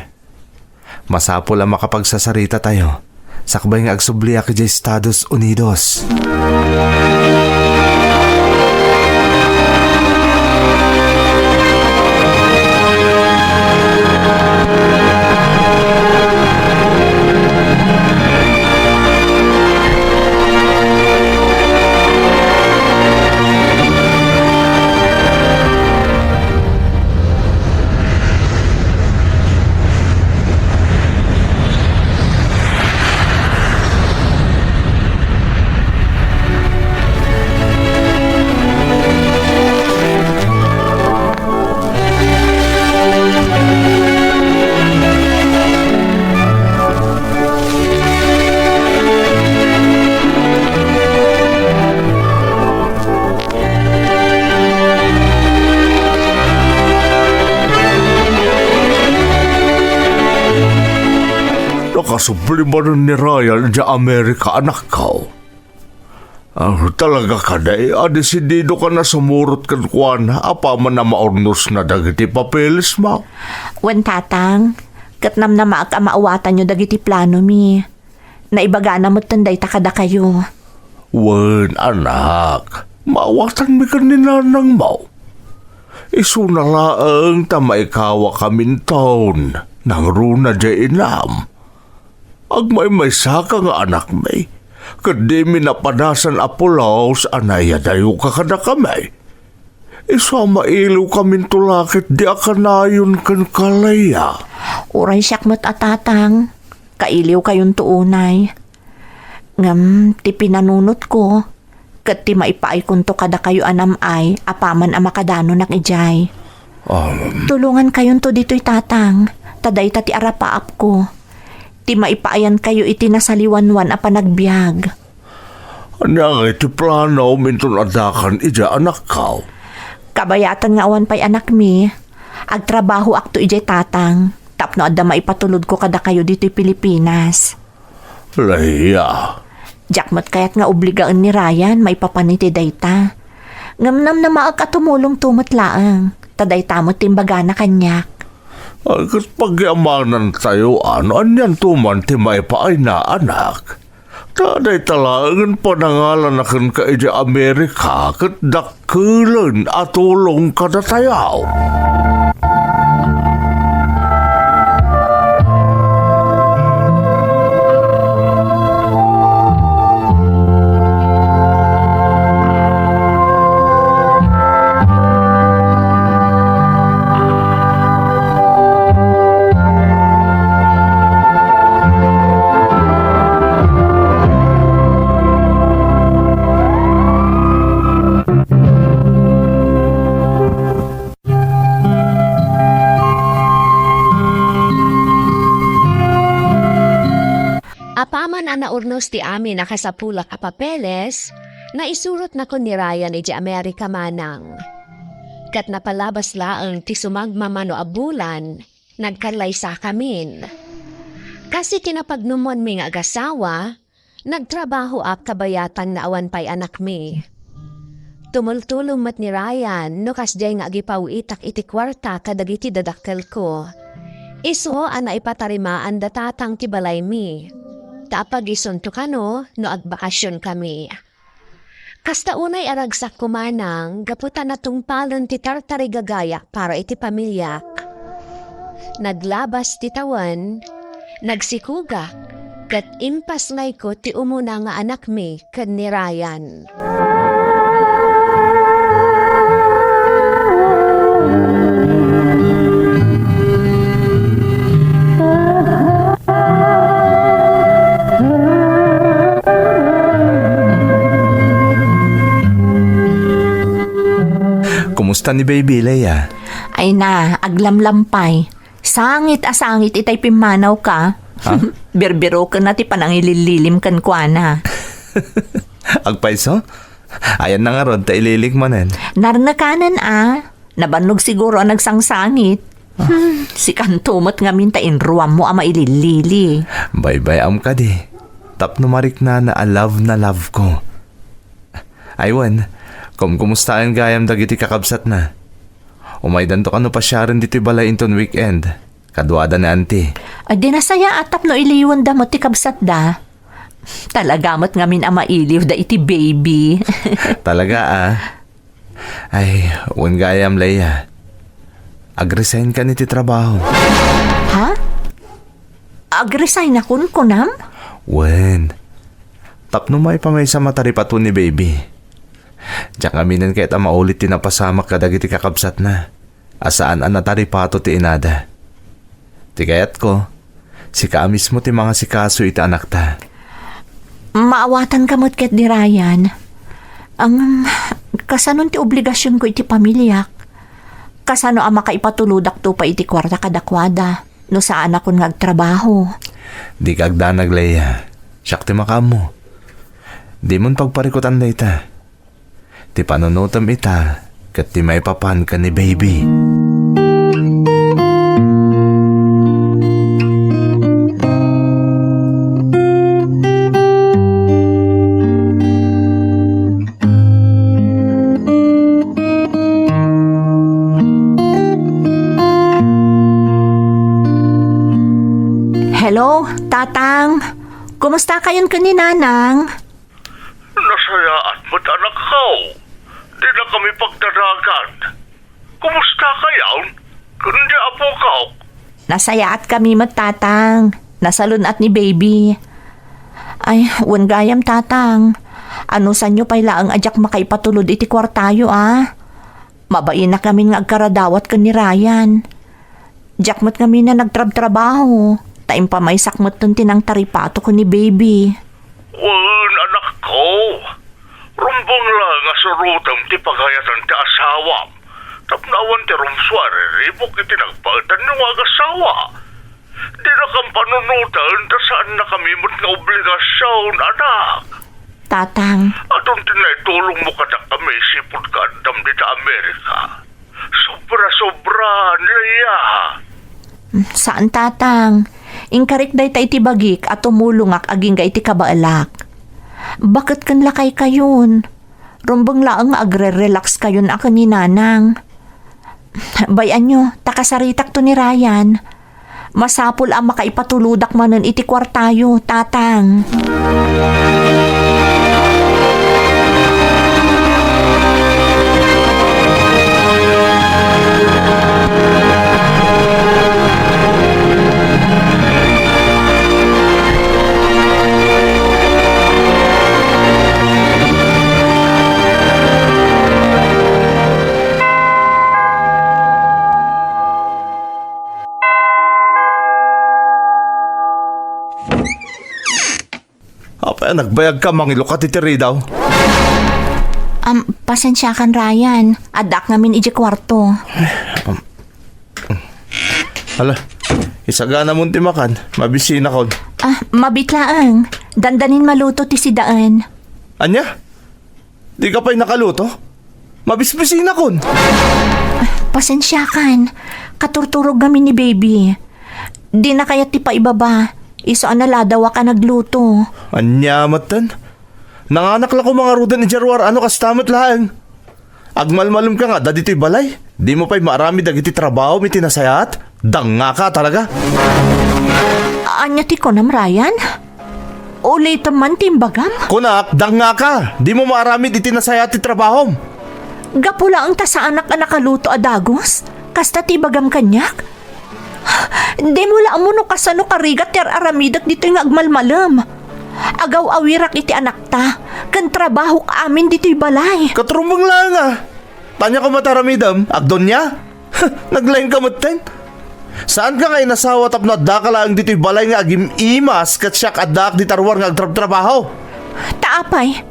Masapul a makapagsasaritatayo sakbay nga agsubliak idiay Estados Unidos. Nakasubli manen ni Ryan idiay Amerika, anakko. Ah, talaga kadi a desididokan a sumurot kenkuana apaman a maurnosna dagiti papelesmo? Wen, Tatang, ket namnamaak a maawatanyo dagiti planomi. Naibagana metten dayta kadakayo. Wen, anak, maawatanmi ken ni nanangmo. Isuna laeng ta maikawakaminton nangruna diay inam. Agmaymaysaka nga anakmi, ket dimi napadasan a pulos a naiyadayoka kadakami. Isu a mailiwkaminto la ketdi a kanayon kenka, Leia. Uray siak met a tatang, kailiwkayonto unay. Ngem ti pinanunotko, ket ti maipaaykonto kadakayo a nam-ay apaman a makadanonak idiay. Um. Tulongankayonto ditoy, Tatang, ta dayta ti arapaapko. Ti maipaayankayo iti nasaliwanwan a panagbiag. Ania ngay ti planom inton addakan idiay, anakko? Kabayatan nga awan pay anakmi, agtrabahoakto idiay, Tatang, tapno adda maipatulodko kadakayo ditoy Pilipinas. Leia. Diak met kayat nga obligaen ni Ryan maipapan iti dayta. Ngem namnamaak a tumulongto met laeng, ta dayta met ti imbagana kaniak. Ay, ket pagiamanantayo, a, no anianto man ti maipaayna, anak. Ta dayta laengen panangalana kenka idiay Amerika, ket dak- kelen a tulong kadatayo. Apaman a naurnos ti amin a kasapulak a papeles, naisurotnakon ni Ryan idiay Amerika manang. Ket napalabas laeng ti sumagmamano a bulan, nagkallaysakamin. Kas iti napagnumonmi nga agasawa, nagtrabahoak kabayatan nga awan pay anakmi. Tumultulong met ni Ryan no kasdiay nga agipaw-itak iti kuarta kadagiti dadakkelko. Isu a naipatarimaanda tatang ti balaymi. Ta apagisunto kano no agbakasion kami. Kasta unay a ragsak kumanang gapu ta natungpalen ti tartarigagayak para iti pamiliak. Naglabas ti tawen, nagsikugak, ket impasngayko ti umuna nga anakmi ken ni Ryan. Kumusta ni Baby, Leia? Ay na, aglamlampay. Sangit a sangit itay pimmanawka. Ha? Birbirokenna ti panangilillilim kenkuana. Agpayso? Ayanna ngarud ta ililik manen. Narnekanen a. Nabannog siguro a nagsangsangit. Ah. Hmm, sikanto met ngamin ta inruammo a mailillili. Baybay-am kadi. Tapno mariknana a love na love ko. Ay wen, kumkumustaen gayam dagiti kakabsatna. Umaydanto kano pasiaren ditoy balay inton weekend. Kaduada ni Auntie. Ay, di nasayaat tapno iliwenda met ti kabsatda. Talaga met ngamin a mailiwda iti Baby. Talaga, ah. Ay, wen gayam, Leia. Agresign kan iti trabaho. Ha? Agresign akon, kunam? Wen. Tapno maipamaysa mataripato ni Baby. Diak ngaminen kayat a maulit ti napasamak kadagiti kakabsatna. A saan a nataripato ti inada. Ti kayatko, sika a mismo ti mangasikaso iti anakta. Maawatanka met ket ni Ryan. Ngem, kasanon ti obligasionko iti pamiliak? Kasano a makaipatulodakto pay iti kuarta kadakuada no saanakon nga agtrabaho? Dika agdanag, Leia. Siak ti makaammo. Dimon pagparikutan dayta. Ti panunotem ita ket ti maipapan ken ni Baby. Hello, Tatang. Kumusta kayon ken ni Nanang? Nasayaat met, anakko. Dina kami pagdanagan. Kumusta kayon ken ni apok? Nasayaat kami met, Tatang. Nasalun-at ni Baby. Ay, wen gayam, Tatang. Anusanyo pay laeng a diak makaipatulod iti kuartayo, a? Mabainak ngamin nga agkaradawat ken ni Ryan. Diak met ngamin a nagtrabtrabaho, ta impamaysak metten ti nangtaripato ken ni Baby. Wen, anakko, rumbeng laeng a surotem ti pagayatan ti asawam, tapno awan ti rumsua a riribuk iti nagbaetanyo nga agasawa. Dinakam panunoten ta saannakami met nga obligasion, anak. Tatang. Adun ti naitulongmo kadakami sipud kaaddam dita Amerika. Sobra-sobra, Leia. Saan, Tatang. Inkarik dayta iti bagik a tumulongak agingga iti kabaelak. Baket ken lakaykayon. Rumbeng laeng nga agre-relax kayon a ken ni Nanang. Bay-anyo, ta kasaritakto ni Ryan. Masapul a makaipatulodak manen iti kuartayo, Tatang. Apay a nagbayagka, mangilukat iti ridaw? Am, pasensiakan, Ryan. Addaak ngamin idiay kuarto. Ala, isaganamon ti makan. Mabisinakon. Ah, mabiit laeng. Dandanin maluto ti sidaen. Ania? Dika pay nakaluto? Mabisbisinakon. Pasensiakan. Katurturog ngamin ni Baby. Dina kayat ti paibaba. Isu a naladawak a nagluto. Ania metten? Nanganak la koma ngaruden idiay ruar, ano kasta met laeng? Agmalmalemka nga adda ditoy balay? Dimo pay maaramid dagiti trabahom iti nasayaat? Dangngaka talaga. Ania ti kunam, Ryan? Ulitem man ti imbagam? Kunak, dangngaka. Dimo maaramid iti nasayaat ti trabahom. Gapu laeng ta saanak a nakaluto a dagus? Kasta ti ibagam kaniak? Dimo la ammo no kasano karigat ti ar-aramidek ditoy nga agmalmalem. Agaw-awirak iti anakta, ken trabahok amin ditoy balay. Ket rumbeng laeng a. Ania koma ti aramidem, agdonia? Naglaingka metten. Saanka nga inasawa tapno addaka laeng ditoy balay nga agim-imas ket siak addaak dita ruar nga agtrabtrabaho? Ta apay,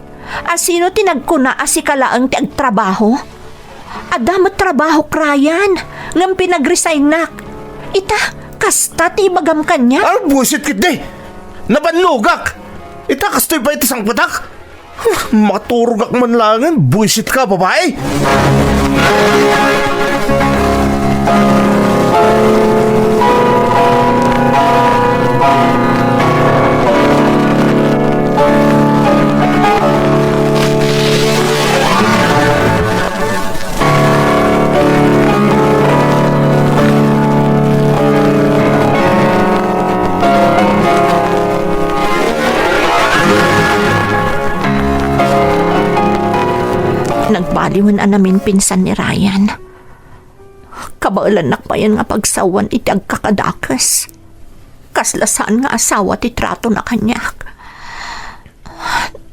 asino ti nagkuna a sika laeng ti agtrabaho? Adda met trabahok, Ryan, ngem pinagresignak. Ita, kasta ti ibagam kaniak. Ar, buisit ketdi! Nabannogak! Ita, kastoy pay ti sangpetak? Maturogak man laengen, buisitka, babai! Nagbaliwen a naminpinsan ni Ryan. Kabaelannak payen nga pagsawan iti agkakadakes. Kasla saan nga asawa ti tratona kaniak.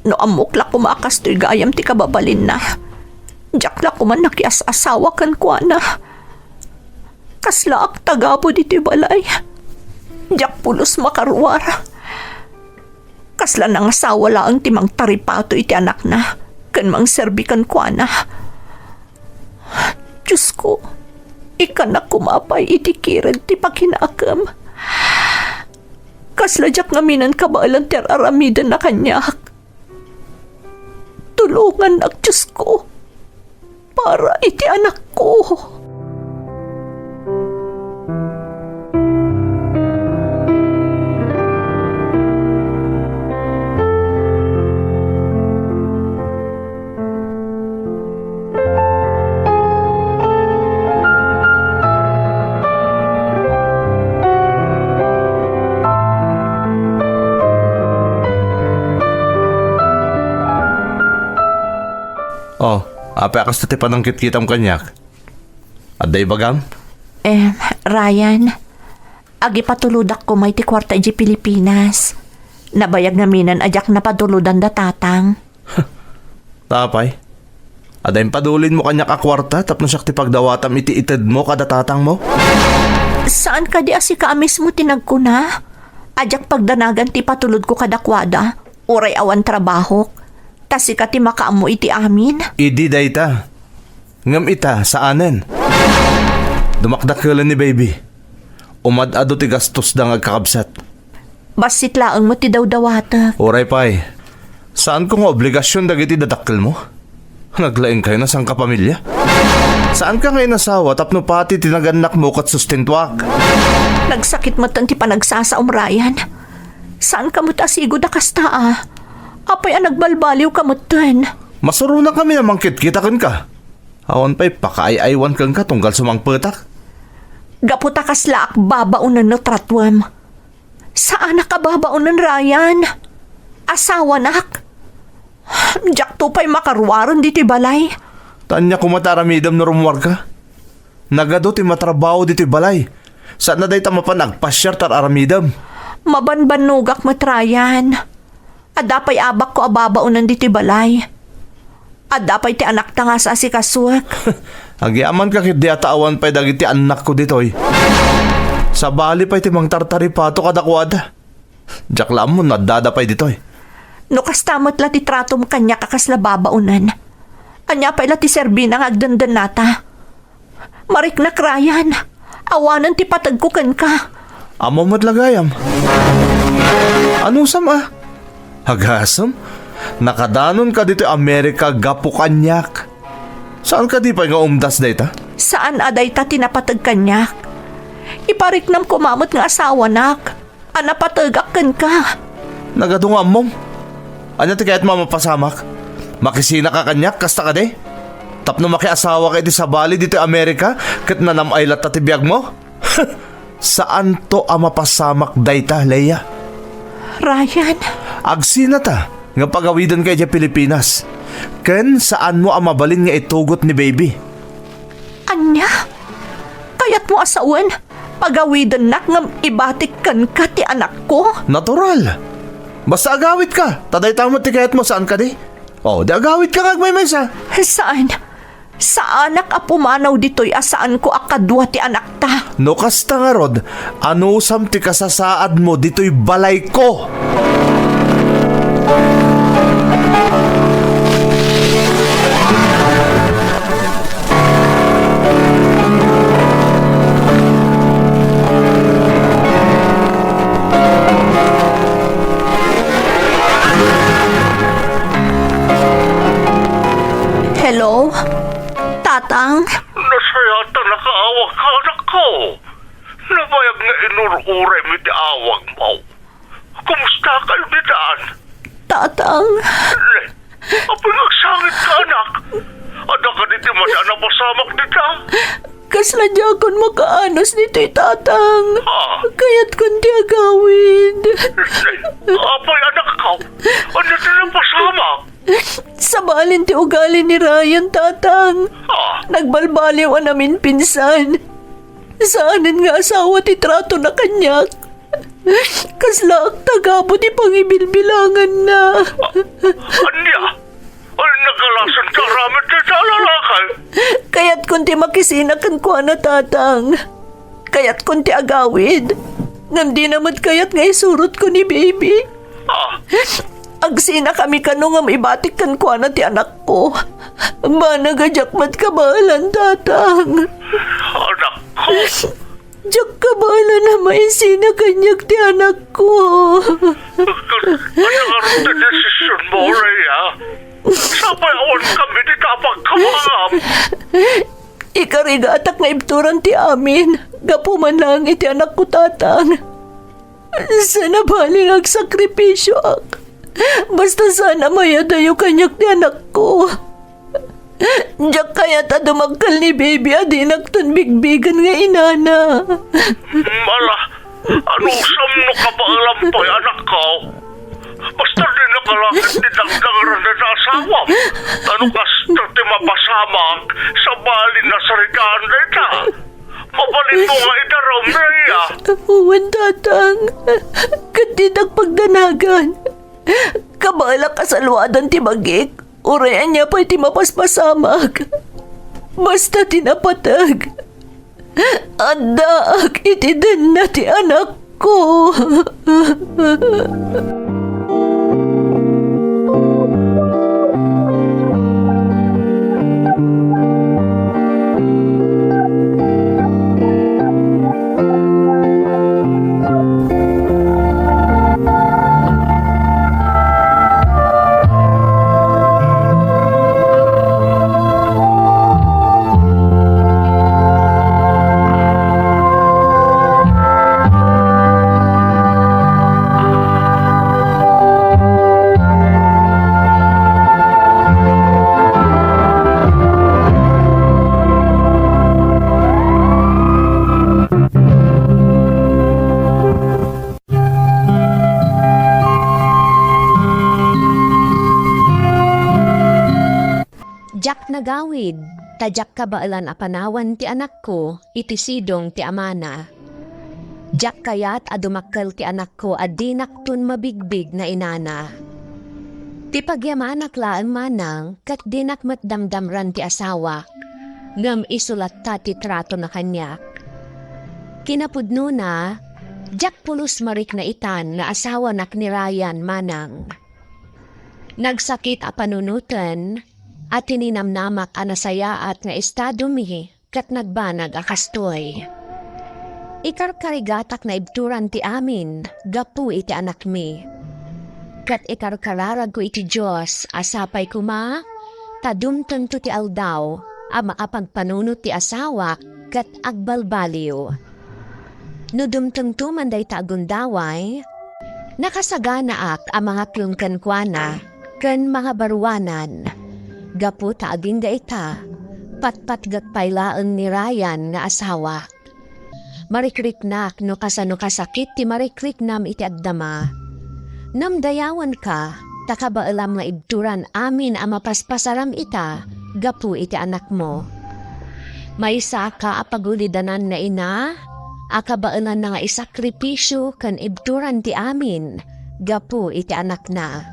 No ammok la koma a kastoy gayam ti kababalinna, diak la koma nakias-asawa kenkuana. Kaslaak tagabu ditoy balay. Diak pulos makaruar. Kasla nangasawa laeng ti mangtaripato iti anakna ken mangserbi kenkuana. Diosko, ikkannak koma pay iti kired ti pakinakem. Kasla diak ngamin kabaelan ti ar-aramidenna kaniak. Tulongannak, Diosko, para iti anakko. Oh, apay a kasta ti panangkitkitam kaniak? Adda ibagam? Em, Ryan, agipatulodak koma iti kuarta idiay Pilipinas. Nabayag ngamin a diak napatulodan da tatang. Apay, adda impadulinmo kaniak a kuarta tapno siak ti pagdawatam iti itedmo kada tatangmo? Saan kadi a sika a mismo ti nagkuna a diak pagdanagan ti ipatulodko kadakuada, uray awan trabahok, ta sika ti makaammo iti amin? Idi dayta. Ngem ita, saanen. Dumakdakelen ni baby. Umad-adu ti gastosda nga agkakabsat. Bassit laeng met ti dawdawatek. Uray pay, saanko nga obligasion dagiti dadakkelmo? Naglaingkayo a sangkapamilia. Saanka nga inasawa tapno pati ti nagannakmo ket sustentuak. Nagsakit metten ti panagsasaom, Ryan. Saanka met a sigud a kasta a. Apay a nagbalbaliwka metten? Masuronakami a mangkitkita kenka. Awan pay pakaay-aywan kenka tunggal sumangpetak. Gapu ta kaslaak babaonen no tratuem. Saanak a babaonen, Ryan. Asawanak. Diakto pay makaruaren ditoy balay. Ta ania koma ti aramidem no rummuarka? Nagadu ti matrabaho ditoy balay. Saan a dayta mapan agpasiar ti ar-aramidem. Mabanbannogak met, Ryan. Adda pay abakko a babaonen ditoy balay. Adda pay ti anakta nga saasikasuek. Agyamanka ketdi a ta awan pay dagiti annakko ditoy. Sabali pay ti mangtartaripato kadakuada. Diak la ammo no addada pay ditoy. No kasta met la ti tratom kaniak a kasla babaonen, ania pay la ti serbina nga agdendennata? Mariknak, Ryan. Awanen ti pategko kenka. Ammom met la gayam. Anusam a? Agasem? Nakadanonka ditoy Amerika gapu kaniak. Saan kadi pay nga umdas dayta? Saan a dayta ti napateg kaniak. Ipariknam koma met nga asawanak. a napategak kenka. Nagadu nga ammom. Ania ti kayatmo a mapasamak? Makisinaka kaniak, kasta kadi? Tapno makiasawaka iti sabali ditoy Amerika ket nanam-ay latta ti biagmo? Saanto a mapasamak dayta, Leia. Ryan. Agsinata nga pagawidenka idiay Pilipinas. Ken saanmo a mabalin nga itugot ni baby. Ania? Kayatmo a sawen? Pagawidennak ngem ibatik kenka ti anakko? Natural. Basta agawidka, ta dayta met ti kayatmo, saan kadi? O, di agawidka nga agmaymaysa. Saan? Saanak a pumanaw ditoy a saanko a kadua ti anakta. No kasta ngarud, anusam ti kasasaadmo ditoy balayko? Hello? Tatang? Nasayaat a nakaawagka, anakko. Nabayag nga inur-uraymi ti awagmo. Kumusta kayo ditan? Tatang. Ne, apay nga agsangitka, anak? Adda kadi ti madi a napasamak dita? Kasla diakon makaanus ditoy, Tatang. Ah. Kayatkon ti agawid. Ne, apay, anakko? Ania ti napasamak? Sabalin ti ugali ni Ryan, Tatang. Ah. Nagbalbaliw a naminpinsan. Saanen nga asawa ti tratona kaniak. Kasla agtagabu ti pangibilbilanganna. Ania? Ay, nagalasan ti aramid dayta a lalaki. Kayatkon ti makisina kenkuana, Tatang. Kayatkon ti agawid. Ngem dina met kayat nga isurotko ni baby. Ah. Agsinakami kano ngem ibatik kenkuana ti anakko. Banag a diak met kabaelan, Tatang. Anakko. Diak kabaelan a maisina kaniak ti anakko. Ania ngarud ti desisionmo, Leia? Sapay awan kami dita a pagkawangam. Ikarigatak nga ibturan ti amin, gapu man laeng iti anakko, Tatang. Saan a bali nga agsakripisioak. Basta saan a mayadayo kaniak ti anakko. Diak kayat a dumakkel ni baby a dinakton bigbigen nga inana. Ala, anusam no kabaelam pay, anakko? Basta dina kalakit ti dangdangran dayta a asawam. Ta no kasta ti mapasamak, sabali a saritaan dayta. Mabalinmo nga idarum, Leia. Wen, Tatang. Ket dinak pagdanagan. Kabaelak a saluadan ti bagik, uray ania pay ti mapaspasamak. Basta ti napateg, addaak iti denna ti anakko. Diak nagawid, ta diak kabaelan a panawan ti anakko iti sidong ti amana. Diak kayat a dumakkel ti anakko a dinakton mabigbig nga inana. Ti pagyamanak laeng manang ket dinak met damdamran ti asawak, ngem isu latta ti tratona kaniak. Kinapudnona, diak pulos marikna itan nga asawanak ni Ryan manang. Nagsakit a panunoten, a tininamnamak a nasayaat nga estadomi ket nagbanag a kastoy. Ikarkarigatak nga ibturan ti amin gapu iti anakmi. Ket ikarkararagko iti Dios a sapay koma ta dumtengto ti aldaw a maapagpanunot ti asawak ket agbalbaliw. No dumtengto man dayta a gundaway, nakasaganaak a mangaklong kenkuana ken mangabaruanan. Gapu ta agingga ita, patpatgek pay laeng ni Ryan nga asawak. Marikriknak no kasano kasakit ti marikriknam iti agdama. Namdayawanka, ta kabaelam nga ibturan amin a mapaspasaram ita gapu iti anakmo. Maysaka a pagulidanan nga ina, a kabaelanna nga isakripisio ken ibturan ti amin gapu iti anakna.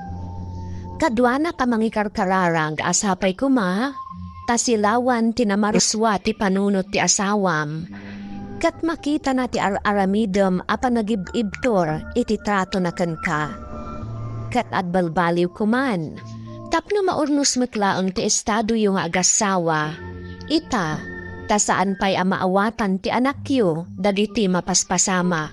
Kaduanak a mangikarkararag a sapay koma ta silawan ti namarsua ti panunot ti asawam, ket makitana ti ar-aramidem a panagib-ibtur iti tratona kenka. Ket agbalbaliwko man, tapno maurnos met laeng ti estadoyo nga agassawa, ita, ta saan pay a maawatan ti anakyo dagiti mapaspasamak.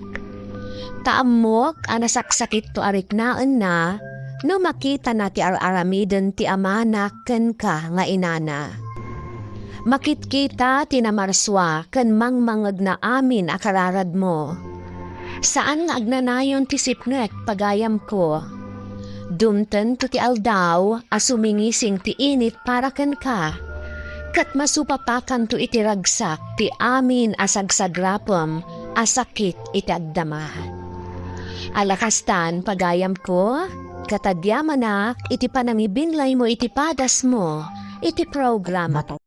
Ta ammok a nasaksakitto a riknaenna no makitana ti ar-aramiden ti amana kenka nga inana. Makitkita ti namarsua ken mangmangngegna amin a kararadmo. Saan nga agnanayon ti sipngek, pagayamko. Dumtengto ti aldaw a sumingising ti init para kenka, ket masupapakanto iti ragsak ti amin a sagsagrapem a sakit iti agdama. Ala kastan, pagayamko, ket agyamanak iti panangibinlaymo iti padasmo iti programa.